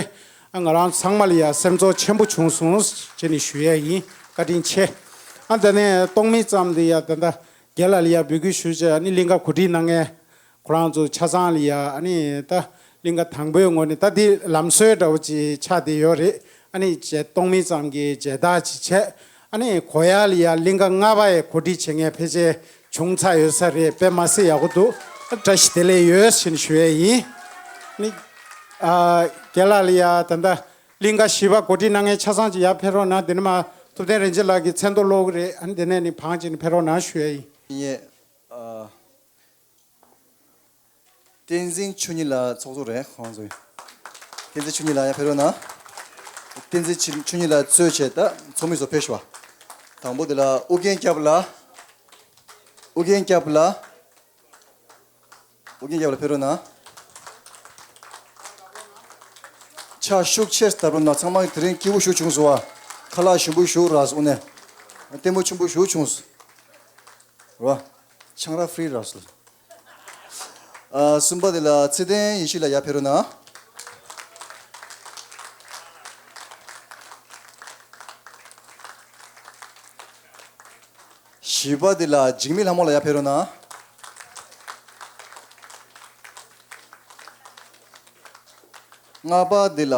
ཨ་ང་རང་ཚང་མ་ལ་ཡ་སེམས་ཚོར་ཆེན་པོ་བྱུང་སོང་ཅེས་ནས་ཞུ་ཡས་ཡིན། བཀའ་དྲིན་ཆེ། ཨ་དེ་ནས་སྟོང་མིན་ཙམ་དེ་ཡ་ད་ལྟ་རྒན་ལགས་ལ་ཡ་འབོད་སྐུལ་ཞུས་བྱས་ཨ་ནི་གླིང་ག་གོ་སྒྲིག་གནང་མཁན་ཁོ་རང་ཚོ་ཆ་ཚང་ལ་ཡ་ཨ་ནི་ད་གླིང་ག་དང་པོའི་ངོས་ནས་ད་འདི་ལམ་སྲོལ་འདྲ་བོ་ཅིག་ཆགས་བསྡད་ཡོད་རེད། ཨ་ནི་མཇལ་སྟོང་མིན་ཙམ་གྱི་མཇལ་དར་ཅིག་བྱས། ཨ་ནི་གོ་ཡ་ལ་ཡ་གླིང་ག་ལྔ་པ་ཡི་གོ་སྒྲིག་བྱེད་མཁན་ཕལ་ཆེར་བྱུང་ཚར་ཡོད་ས་རེད། དཔེ་མ་སྲིད་ཡག་པོ་འདུག་བཀྲ་ཤིས་བདེ་ལེགས་ཡོད་ཟེར་ནས་ཞུ་ཡས་ཡིན། ཨ་ནི་ཨ་རྒན་ལགས་ལ་ཡ་ད་ལྟ་གླིང་ག་བཞི་པ་གོ་སྒྲིག་གནང་མཁན་ཆ་ཚང་ཅིག་ཡར་ཕེབས་རོགས་གནང་། དེ་ནས་མར་ ཐུབ་བསྟན་རིན་ཆེན་ལགས་ཀྱིས་མཚན་ཐོ་ཀློག་གི་རེད། ཨ་ནི་དེ་ནས་ནི་བང་ཅིག་ནི་ཕེབས་རོགས་གནང་ཞུ་ཡ་ཡིན། ཡེ། ཨ། བསྟན་འཛིན་ཆོས་ཉིད་ལགས་ཚོགས་གཙོ་རེད། ཁོང་ཚོ་བསྟན་འཛིན་ཆོས་ཉིད་ལགས་ཡར་ཕེབས་རོགས་གནང་། བསྟན་འཛིན་ཆོས་ཆོས་ཉིད་ལགས་གཙོས་བྱས་ད་ཚོགས་མི་ཚོ་ཕེབས་ཤོག་དང་པོ་དེ་ལ་ཨུ་རྒྱན་སྐྱབས་ལགས། ཨུ་རྒྱན་སྐྱབས་ལགས། ཨོ་རྒྱན་རྒྱབ་ལ་ཕེབས་རོགས་གནང་། ཕྱག་ཤུགས་ཆེར་བརྡབ་རོགས་གནང་། ཚང་མ་དེ་རིང་སྐྱིད་པོ་ཞེ་པོ་བྱུང་སོང་བ། ཁ་ལག་ཞིམ་པོ་ཞེ་པོ་རག་སོང་ནས། ལྟད་མོ་ཆེན་པོ་ཞེ་པོ་བྱུང་སོང་། རོ། ཆང་རག་ཧྥི་རི་རག་སོང་། ཨ། གསུམ་པ་དེ་ལ་ཚེ་བརྟན་ཡེ་ཤེས་ལགས་ཡར་ཕེབས་རོགས་གནང་། བཞི་པ་དེ་ལ་འཇིགས་མེད་ལྷ་མོ་ལགས་ཡར་ཕེབས་རོགས་གནང་། ལྔ་པ་དེ་ལ་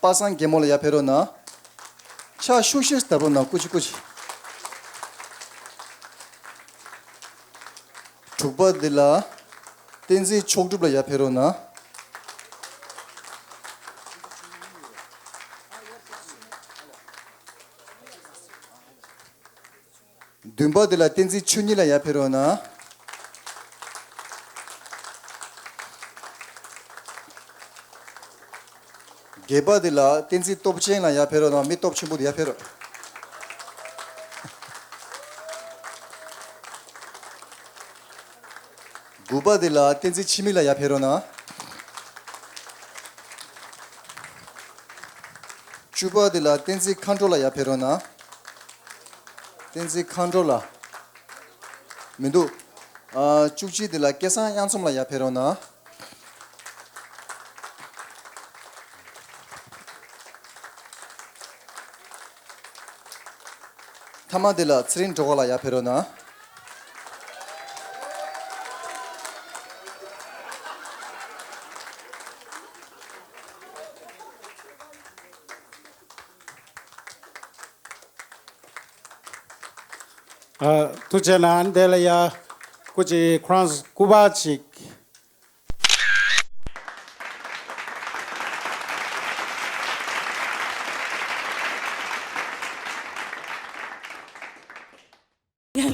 པ་སངས་རྒྱས་མོ་ལགས་ཡར་ཕེབས་རོགས་གནང་། ཕྱག་ཤུགས་ཆེར་བརྡབ་རོགས་གནང་། སྐུ་མཁྱེན་སྐུ་མཁྱེན། དྲུག་པ་དེ་ལ་བསྟན་འཛིན་མཆོག་གྲུབ་ལགས་ཡར་ཕེབས་རོགས་གནང་། བདུན་པ་དེ་ལ་བསྟན་འཛིན་ཆོས་ཉིད་ལགས་ཡར་ཕེབས་རོགས་གནང་། བརྒྱད་པ་དེ་ལ་བསྟན་འཛིན་སྟོབས་ཆེན་ལགས་ཡར་ཕེབས་རོགས་གནང་། མི་སྟོབས་ཆེན་པོ་དེ་ཡར་ཕེབས་རོགས། དགུ་པ་དེ་ལ་བསྟན་འཛིན་འཆི་མེད་ལགས་ཡར་ཕེབས་རོགས་གནང་། བཅུ་པ་དེ་ལ་བསྟན་འཛིན་མཁའ་འགྲོ་ལགས་ཡར་ཕེབས་རོགས་གནང་། བསྟན་འཛིན་མཁའ་འགྲོ་ལགས། མི་འདུག་ཨ། བཅུ་གཅིག་དེ་ལ་སྐལ་བཟང་དབྱངས་འཛོམས་ལགས་ཡར་ཕེབས་རོགས་གནང་། ཐ་མ་དེ་ལ་ཚེ་རིང་སྒྲོལ་དཀར་ལགས་ཡར་ཕེབས་རོགས་གནང་། ཨ། ཐུགས་རྗེ་གནང་། དེ་ལ་ཡ་སྐུ་མཁྱེན་ཁོ་རང་སྐུ་པར་ཅིག་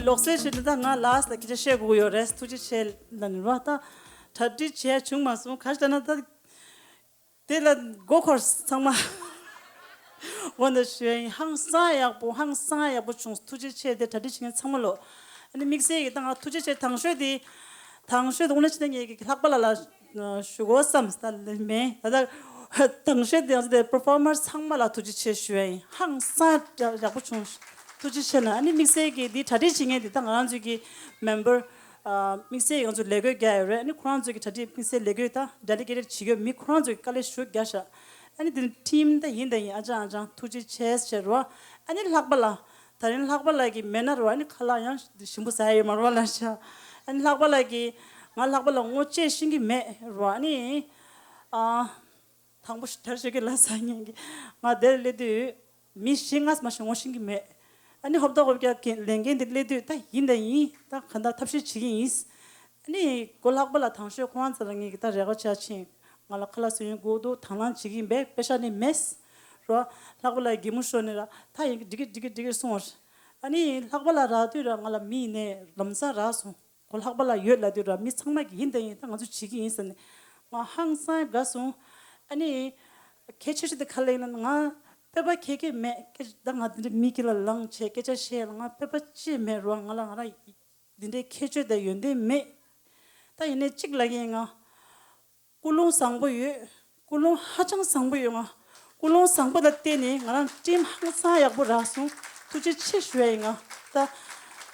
ལོག་སྲེད་བྱས་ནས་ད་ང་ལ་ས་སྐད་ཆ་བཤད་དགོས་ཡོད་རེད། ཐུགས་རྗེ་ཆེ་ལབ་ནས་རོ། ད་གྲ་སྒྲིག་བྱས་བྱུང་མ་སོང་། ག་རེ་ལབ་ན་ད། དེ་ལ་མགོ་འཁོར་ཚང་མ། འོ་ན་ཞུ་ཡིན། ཧང་སང་ཡག་པོ། ཧང་སང་ཡག་པོ་བྱུང་། ཐུགས་རྗེ་ཆེ། དེ་གྲ་སྒྲིག་བྱེད་མཁན་ཚང་མ་ལོ། ཨ་ནི་དམིགས་བསལ་གྱི་ད་ང་ཐུགས་རྗེ་ཆེ། དང་ཤོས་དེ། དང་ཤོས་དེ་འོ་ན་ཕྱི་ནས་ངེད་ཀྱི་ལྷག་པ་ལ་ལ་ཞུ་དགོས་བསམ་ད་མེད། ད་ལྟ་དང་ཤོས་དེ་ཡང་དེ་པར་ཕོར་མར་ཚང་མ་ལ་ཐུགས་རྗེ་ཆེ་ཞུ་ཡིན། ཧང་སང་ཡག་པོ་བྱུང་། ཐུགས་རྗེ་ཆེ་ལ། ཨ་ནི་དམིགས་བསལ་གྱི་འདི་གྲ་སྒྲིག་བྱེད་མཁན་འདི་ད་ང་རང་ཚོའི་གི་མེམ་བར། ཨ། དམིགས་བསལ་ང་ཚོ་ལས་བགོས་རྒྱག་ཡོད་རེད། ཨ་ནི་ཁོ་རང་ཚོའི་གི་གྲ་སྒྲིག་དམིགས་བསལ་ལས་བགོས་ད་ཌེ་ལི་གེ་ཊེཌ་བྱེད་ཀྱི་ཡོད་མི་ཁོ་རང་ཚོའི་གི་དཀའ་ལས་ཞེ་པོ་རྒྱག་ཤག་ཨ་ནི་འདི་ཊིམ་ད་ཡིན་ད་ཡིན། ཨ་ཅང་ཨ་ཅང་ཐུགས་རྗེ་ཆེ་ཟེར་རོ། ཨ་ནི་ལྷག་པ་ལ། ད་རིང་ལྷག་པ་ལ་གི་མེད་ན་རོ། ཨ་ནི་ཁ་ལག་ཡང་ཞིམ་པོ་ཟ་ཡ་ཡོད་མ་རོ་ལ་ཤག་ཨ་ནི་ལྷག་པ་ལ་གི། ང་ལྷག་པ་ལ་ངོ་བཅད་ཤེས་ཀྱི་མེད་རོ། ཨ་ནི། ཨ། དང་པོ་དར་ཞོགས་ཀྱི་ལ་ས་ངན་གི། ང་དེར་སླེབས་དུས་མི་བཞི་ལྔ་མ་ཞིག་ངོ་ཤེས་ཀྱི་མེད། ཨ་ནི་ཧོབ་ཏོ་ཧོབ་རྒྱག་གི་ལས་འགན་འདི་སླེབས་དུས་ད་ཡིན་ད་ཡིན། ད་ག་འདྲ་ཐབས་ཤེས་བྱེད་ཀྱི་ཡིན། ཨ་ནི་གོ་ལྷག་པ་ལ་དང་ཤོས་ཁོ་རང་ཚོ་ལ་ངེད་ཀྱི་ད་རེ་བ་ཆ་ཕྱིན། ང་ལ་ཁ་ལག་བཟོ་ཡོང་དགོས་འདུག་དང་བླངས་བྱེད་ཀྱི་ཡིན་པས་པེ་ཤ་ནི་མེད། རོ། ལྷག་པ་ལ་གད་མོ་ཤོར་ནས་ར་ད་ཡིན་གི་འགྲིག་གི་འགྲིག་གི་འགྲིག་གི་གསུངས་པ་རེད། ཨ་ནི་ལྷག་པ་ལ་རག་དུས་ར་ང་ལ་མི་ཡིན་ནས་ལམ་སང་རག་སོང་། གོ་ལྷག་པ་ལ་ཡོད་ལབ་དུས་ར་མི་ཚང་མ་གིས་ཡིན་ད་ཡིན། ད་ང་ཚོ་བྱེད་ཀྱི་ཡིན་ཟེར་ནས་ང་ཧང་སང་དགའ་སོང་། ཨ་ནི་གལ་ཆེ་ཤོས་དེ་ག་རེ་ཡིན་ན་ང་སྤོབས་པ་ཁྱད་ཁྱད་མེད། སྐད་ཆ་ད་ང་འདི་འདྲ་མི་དཀྱིལ་ལ་ལངས་བྱས་སྐད་ཆ་བཤད་ལ་ང་སྤོབས་པ་ཅི་མེད་རོ། ང་ལ་ང་ར་འདི་འདྲའི་ཁྱད་ཆོས་དང་ཡོན་ཏན་མེད། ད་ཡིན་ནའི་གཅིག་ལབ་ཀྱི་ཡིན། ང་ཀུན་སློང་བཟང་པོ་ཡོད། ཀུན་སློང་ཧ་ཅང་བཟང་པོ་ཡོད། ང་ཀུན་སློང་བཟང་པོ་ལ་བརྟེན་ནས་ང་རང་ཊིམ་ཧང་སང་ཡག་པོ་རག་སོང་། ཐུགས་རྗེ་ཆེ་ཞུ་ཡ་ཡིན། ང་ད་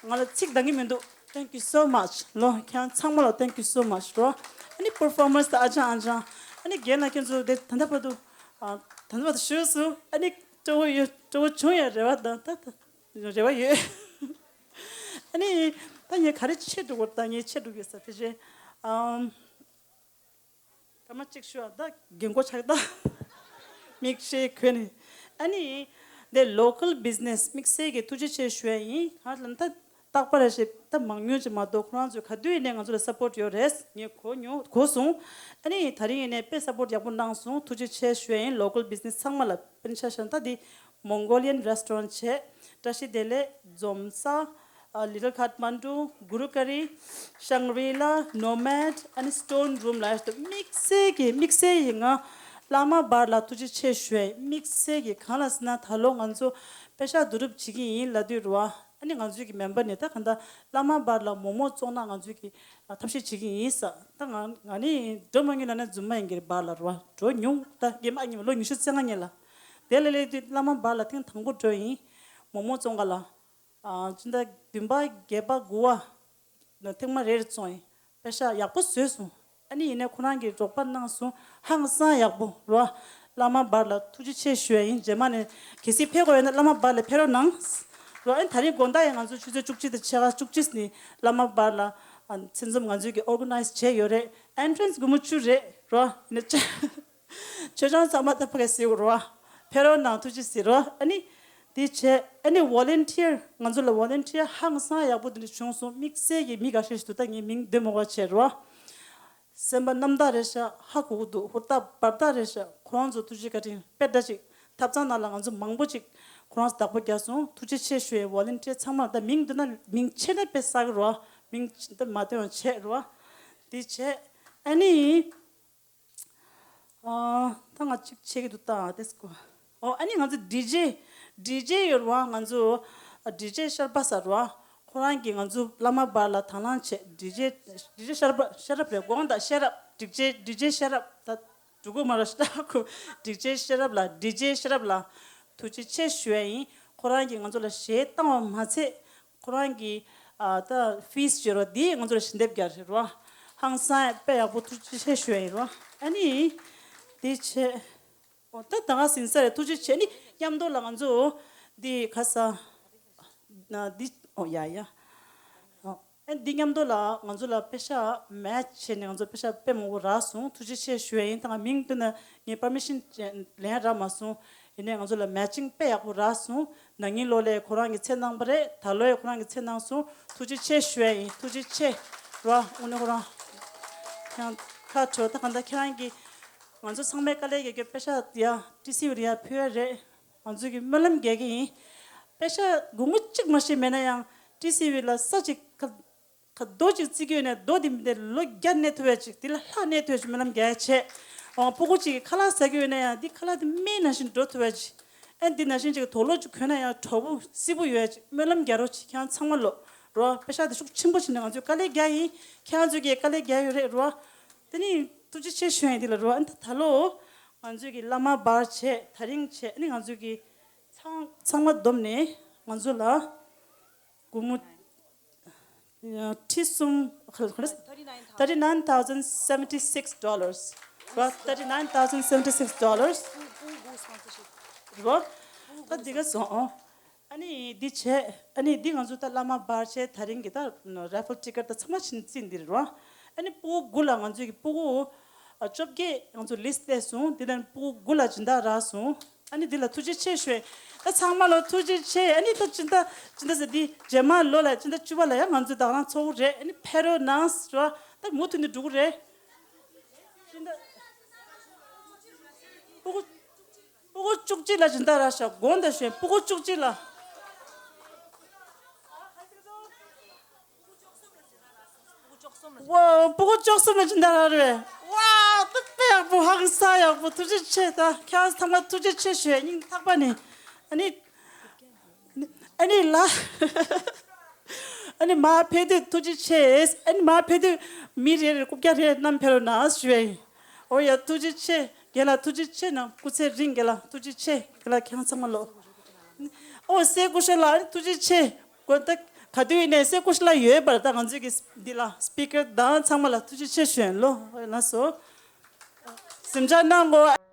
ང་ལ་ཚིག་འདང་གི་མི་འདུག Thank you so much. ལོ། ཁྱེད་རང་ཚང་མ་ལ་thank you so much རོ། ཨ་ནི་པར་ཕོར་མན་སི་ད་ཨ་ཅང་ཨ་ཅང་། ཨ་ནི་རྒན་ལགས་ཁྱེད་ཚོ་དེ་ད་ལྟ་བར་དུ། ཨ། ད་ལྟ་བར་དུ་བཞུགས་སོང་། ཨ་ནི་སྤྲོ་བོ་ཡོད། སྤྲོ་བོ་བྱུང་ཡ་རེ་བ་དང་ད་ད་རེ་བ་ཡོད། ཨ་ནི་ད་ངས་ག་རེ་ཆེ་འགྲོ་གི་ད་ངས་ཆེ་འགྲོ་གི་ས་ཕི་ཅེ། ཨམ། སྐར་མ་གཅིག་ཞུ་ཨ། ད་རྒན་གོག་ཆགས་ད། མིག་ཤེལ་གོན་ནས། ཨ་ནི། འདི་local business དམིགས་བསལ་གྱི་ཐུགས་རྗེ་ཆེ་ཞུ་ཡ་ཡིན། གང་ལབ་ན་ད་རྟག་པར་ཞིག་ད་མང་ཉུང་ཅིག་མ་གཏོགས་ཁོ་རང་ཚོས་ག་དུས་ཡིན་ནའི་ང་ཚོ་ལ་སཔོར་ཊི་ཡོད་རེད། ངས་གོ་མྱོང་གོ་སོང་། ཨ་ནི་ད་རིང་ཡིན་ནའི་དཔེ་སཔོར་ཊི་ཡག་པོ་གནང་སོང་། ཐུགས་རྗེ་ཆེ་ཞུ་ཡ་ཡིན། local business ཚང་མ་ལ། དཔེར་ན་ཆ་བཞག་ན་ད་འདི་ Mongolian restaurant བྱས། བཀྲ་ཤིས་བདེ་ལེགས། འཛོམས་ས། ཨ། Little Kathmandu། Guru Curry། Shangri-La། Nomad། ཨ་ནི་Stone Room ལ་ཡོད་དོ། དམིགས་བསལ་གྱི་དམིགས་བསལ་གྱི་ང་བླ་མ་བར་ལ་ཐུགས་རྗེ་ཆེ་ཞུ་ཡ་ཡིན། དམིགས་བསལ་གྱི་གང་ལ་ཟེར་ན། ད་ལོ་ང་ཚོ་པེ་ཤག་བསྡུ་རུབ་བྱེད་ཀྱི་ཡིན་ལབ་དུས་རེད་བ། ཨ་ནི་ང་ཚོའི་གི་མེམ་བར་ནས་ད་གང་ལྟར་བླ་མ་བར་ལ་མོག་མོག་བཙོང་ན་ང་ཚོའི་གི་ཐབས་ཤེས་བྱེད་ཀྱི་ཡིན་ས། ད་ང་ང་ནི་འགྲོ་མ་མྱོང་ན་ནི་རྫུན་མ་ཡིན་གྱི་རེད། བར་ལ་རེད་བ། འགྲོ་མྱོང་། ད་རྒན་མ་ཉི་མ་ལོ་ཉི་ཤུ་རྩ་ལྔ་ཉིན་ལ། དེ་ལ་སླེབས་དུས་བླ་མ་བར་ལ་ཐེངས་དང་པོ་འགྲོ་ཡིན། མོག་མོག་བཙོང་ག་ལ། ཨ། སྤྱི་ཟླ་བདུན་པ་བརྒྱད་པ་དགུ་པ་ནས་ཐེངས་མ་རེ་རེ་བཙོང་ཡིན། པེ་ཤག་ཡག་པོ་བཟོས་སོང་། ཨ་ནི་ཡིན་ནའི་ཁོ་རང་གིས་རོགས་པ་གནང་སོང་། ཧང་སང་ཡག་པོ་རོ། བླ་མ་བར་ལ་ཐུགས་རྗེ་ཆེ་ཞུ་ཡ་ཡིན། རྗེས་མ་ནས་གལ་སྲིད་ཕེབས་དགོས་ཡོད་ན་བླ་མ་བར་ལ་ཕེབས་རོགས་གནང་། རོ། ཨ་ནི་ད་རིང་དགོང་དག་ཡང་ང་ཚོ་ཆུ་ཚོད་བཅུ་གཅིག་དང་ཕྱེད་ཀ་བཅུ་གཅིག་ནས་བླ་མ་བར་ལ། ཨ། མཚན་འཛོམས་ང་ཚོས་ཀྱི་ཨོར་ག་ནའིཛ་བྱས་ཡོད་རེད། ཨེན་ཊི་རན་སི་སྒོར་མོ་བཅུ་རེད་རོ། ཨ་ནི་ཆ། ཆོས་ཆང་ཚང་མ་ད་ཕ་གི་ཟེར་རོ། ཕེབས་རོགས་གནང་། ཐུགས་རྗེ་ཆེ་རོ། ཨ་ནི་དེ་བྱས། ཨ་ནི་ཝོ་ལན་ཊི་ཡར། ང་ཚོ་ལ་ཝོ་ལན་ཊི་ཡར་ཧང་སང་ཡག་པོ་དེ་འདྲ་བྱུང་སོང་། དམིགས་བསལ་གྱི་མི་འགའ་ཤས་ཤིག་འདུག་ད་ངས་མིང་འདོན་མི་དགོས་བྱས་རོ། སེམས་པ་རྣམ་དག་རེད་ཤག་ཧ་གོ་གི་འདུག་ཧུར་ཐག་འབད་ཐག་རེད་ཤག་ཁོ་རང་ཚོ་ཐུགས་རྗེ་བཀའ་དྲིན། དཔེ་འདྲ་ཅིག་ཐབ་ཚང་ནང་ལ་ང་ཚོ་མང་པོ་ཅིག་ཁོ་རང་ཚོ་བདག་པོ་རྒྱག་སོང་། ཐུགས་རྗེ་ཆེ་ཞུ་ཡས། ཝོ་ལན་ཊི་ཡར་ཚང་མ་ད་མིང་འདོན་ན་མིང་ཆེ་ན་དཔེ་བསགས་རོ། མིང་ད་མ་འདོན་བྱས་རོ། དེ་བྱས། ཨ་ནི། ཨ། ད་ང་གཅིག་བྱེད་ཀྱི་འདུག་ད་དེ་སྐོར། ཨོ། ཨ་ནི་ང་ཚོ་ཌི་ཇེ། ཌི་ཇེ་ཡོད་རེད་བ། ང་ཚོ་ཌི་ཇེ་ཤར་པ་ཟེར་བ། ཁོ་རང་གིས་ང་ཚོ་བླ་མ་བར་ལ་དང་བླངས་བྱས། ཌི་ཇེ། ཌི་ཇེ་ཤར་པ། ཤེས་རབ་རེད། དགོངས་དག་ཤེས་རབ། ཌི་ཇེ། ཌི་ཇེ་ཤེས་རབ། ད་འགྲོ་གི་མ་རེད་ཤག་ཁོ། ཌི་ཇེ་ཤེས་རབ་ལ། ཌི་ཇེ་ཤེས་རབ་ལ་ཐུགས་རྗེ་ཆེ་ཞུ་ཡ་ཡིན། ཁོ་རང་གིས་ང་ཚོ་ལ་གཞས་བཏང་བ་མ་ཚད། ཁོ་རང་གིས། ཨ། ད་ཕིས་ཅེ་རོ་འདི་ང་ཚོར་ཞལ་འདེབས་རྒྱག་རེད་རོ། ཧང་སང་དཔེ་ཡག་པོ། ཐུགས་རྗེ་ཆེ་ཞུ་ཡ་ཡིན་རོ། ཨ་ནི་དེ་བྱས། ཨོ། ད་ད་ག་ཟིན་ས་རེད། ཐུགས་རྗེ་ཆེ། ཨ་ནི་མཉམ་དུ་ལ་ང་ཚོ་འདི་ག་ས་ན་འདི། ཨོ། ཡ་ཡ། ཨོ། ཨ་ནི་འདི་མཉམ་དུ་ལ་ང་ཚོ་ལ་པེ་ཤག་མེ་ཆི་བྱས་ནས་ང་ཚོ་པེ་ཤག་དཔེ་མང་པོ་རག་སོང་། ཐུགས་རྗེ་ཆེ་ཞུ་ཡ་ཡིན། ད་ང་མིང་བཏོན་ན་ངས་པར་མི་ཤན་ལེན་རག་མ་སོང་། ཡིན་ནའི་ང་ཚོ་ལ་མེ་ཆིང་དཔེ་ཡག་པོ་རག་སོང་། ན་ནིང་ལོ་ལས་ཁོ་རང་གིས་ཚད་གནང་པ་རེད། ད་ལོ་ཡང་ཁོ་རང་གིས་ཚད་གནང་སོང་། ཐུགས་རྗེ་ཆེ་ཞུ་ཡ་ཡིན། ཐུགས་རྗེ་ཆེ་རོ། དངོས་གནས་ཁོ་རང་ཡང་ཁ་དྲོ། ད་གང་ལྟར་ཁྱེད་རང་གིས་ང་ཚོ་ཚང་མའི་དཀའ་ལས་རྒྱག་རྒྱུ་པེ་ཤག་ཡ་ཊི་སི་ཝི་ལ་ཡ་ཕུལ་བ་རེད། ང་ཚོ་གིས་སྨོན་ལམ་རྒྱག་གི་ཡིན། པེ་ཤག་སྒོར་མོ་གཅིག་མ་ཞིག་མེད་ན་ཡང་ཊི་སི་ཝི་ལ་ས་གཅིག་ཁ། ཁ་རྡོ་གཅིག་བརྩིགས་ཀྱི་ཡོད་ནས་རྡོ་དེ་མི་དེ་ལོ་བརྒྱ་གནས་ཐུབ་ཡ་ཅིག་དེ་ལས་ལྷག་གནས་ཐུབ་ཡ་ཅིག་སྨོན་ལམ་རྒྱག་ཡ་བྱས། ཨོ། སྤུ་གུ་གཅིག་གིས་ཁ་ལག་ཟ་གི་ཡོད་ན་ཡང་འདི་ཁ་ལག་དེ་སྨན་ནང་བཞིན་འགྲོ་ཐུབ་ཡ་ཅིག་ཨ། འདི་ནང་བཞིན་ཅིག་དུག་ལོག་ཅིག་གོན་ན་ཡང་དྲོ་པོ་བསིལ་པོ་ཡོད་ཡ་ཅིག་སྨོན་ལམ་རྒྱག་རོགས་བྱེད། ཁྱེད་རང་ཚང་མ་ལོ་རོ། པེ་ཤག་དེ་ཤུགས་ཆེན་པོ་བྱས་ནས་ང་ཚོས་དཀའ་ལས་རྒྱག་ཡིན། ཁྱེད་རང་ཚོས་ཀྱིས་དཀའ་ལས་རྒྱག་ཡོད་རེད་རོ། དེ་ནི་ཐུགས་རྗེ་ཆེ་ཞུ་ཡ་ཡིན། འདི་ལ་རོ། ཨ། ད་ད་ལོ་ང་ཚོས་ཀྱིས་བླ་མ་བར་བྱས། ད་རིང་བྱས། ཨ་ནི་ང་ཚོས་ཀྱིས་ཚང་ཚང་མ་བསྡོམས་ནས་ང་ཚོ་ལ་སྒོར་མོ། ཁྲི་གསུམ། thirty nine thousand seventy six dollars རོ། thirty nine thousand seventy six dollars རོ། ད་འདི་ག་སོང་། ཨ་ནི་འདི་བྱས། ཨ་ནི་འདི་ང་ཚོ་ད་བླ་མ་བར་བྱས། ད་རིང་གི་ད་རེ་ཕལ་ཊི་ཀེ་ཊི་ད་ཚང་མ་ཕྱིན་རྩིས་འདིར་རོ། ཨ་ནི་སྤུ་གུ་དགུ་ལ། ང་ཚོའི་གི་སྤུ་གུ་བཅོ་བརྒྱད་ང་ཚོ་ལིས་ཊི་བལྟས་སོང་། འདི་ལ་སྤུ་གུ་དགུ་ལ་སྦྱིན་བདག་རག་སོང་། ཨ་ནི་འདི་ལ་ཐུགས་རྗེ་ཆེ་ཞུ། ད་ཚང་མ་ལ་ཐུགས་རྗེ་ཆེ། ཨ་ནི་ད་སྤྱི་ཟླ་སྤྱི་ཟླ་ཟེར་འདི་རྗེས་མ་ལོ་ལ་སྤྱི་ཟླ་བཅུ་པ་ལ་ཡང་ང་ཚོ་ད་རང་ཚོགས་རེད། ཨ་ནི་ཕེབས་རོགས་གནང་ཟེར་བ། ད་མུ་མཐུད་ནས་འགྲོ་གི་རེད། སྤུ་གུ་སྤུ་གུ་བཅུ་གཅིག་ལ་སྦྱིན་བདག་རག་ཤག་དགོངས་དག་ཞུ། སྤུ་གུ་བཅུ་གཅིག་ལ། ཝའོ། སྤུ་གུ་བཅུ་གསུམ་ལ་སྦྱིན་བདག་རག་རེད། ཝའོ། ད་དཔེ་ཡག་པོ། ཧང་སང་ཡག་པོ། ཐུགས་རྗེ་ཆེ། ད་ཁྱེད་རང་ཚང་མ་ཐུགས་རྗེ་ཆེ་ཞུ་ཡ། སྙིང་ཐག་པ་ནས། ཨ་ནི། ཨ་ནི་ལ། ཨ་ནི་མར་ཕེབས་དུས་ཐུགས་རྗེ་ཆེ། ཨ་ནི་མར་ཕེབས་དུས་མི་རེ་རེར་རྐུབ་བཀྱག་རེ་བསྣམས་ཕེབས་རོགས་གནང་ཞུ་ཡ་ཡིན། ཨོ་ཡ། ཐུགས་རྗེ་ཆེ། རྒན་ལགས་ཐུགས་རྗེ་ཆེ་གནང་། སྐུ་ཚེ་རིང་། རྒན་ལགས་ཐུགས་རྗེ་ཆེ། རྒན་ལགས་ཁྱེད་རང་ཚང་མ་ལོ། ཨོ། སྲས་སྐུ་ཞབས་ལགས་ཐུགས་རྗེ་ཆེ། དགོང་དག་ག་དུས་ཡིན་ནའི་སྲས་སྐུ་ཞབས་ལགས་ཡོད་པར། ད་ང་ཚོའི་གི་འདི་ལ་སི་པི་ཀར་དང་ཚང་མ་ལ་ཐུགས་རྗེ་ཆེ་ཞུ་ཡིན་ལོ། ལགས་སོ། གཟིམ་འཇག་གནང་དགོས།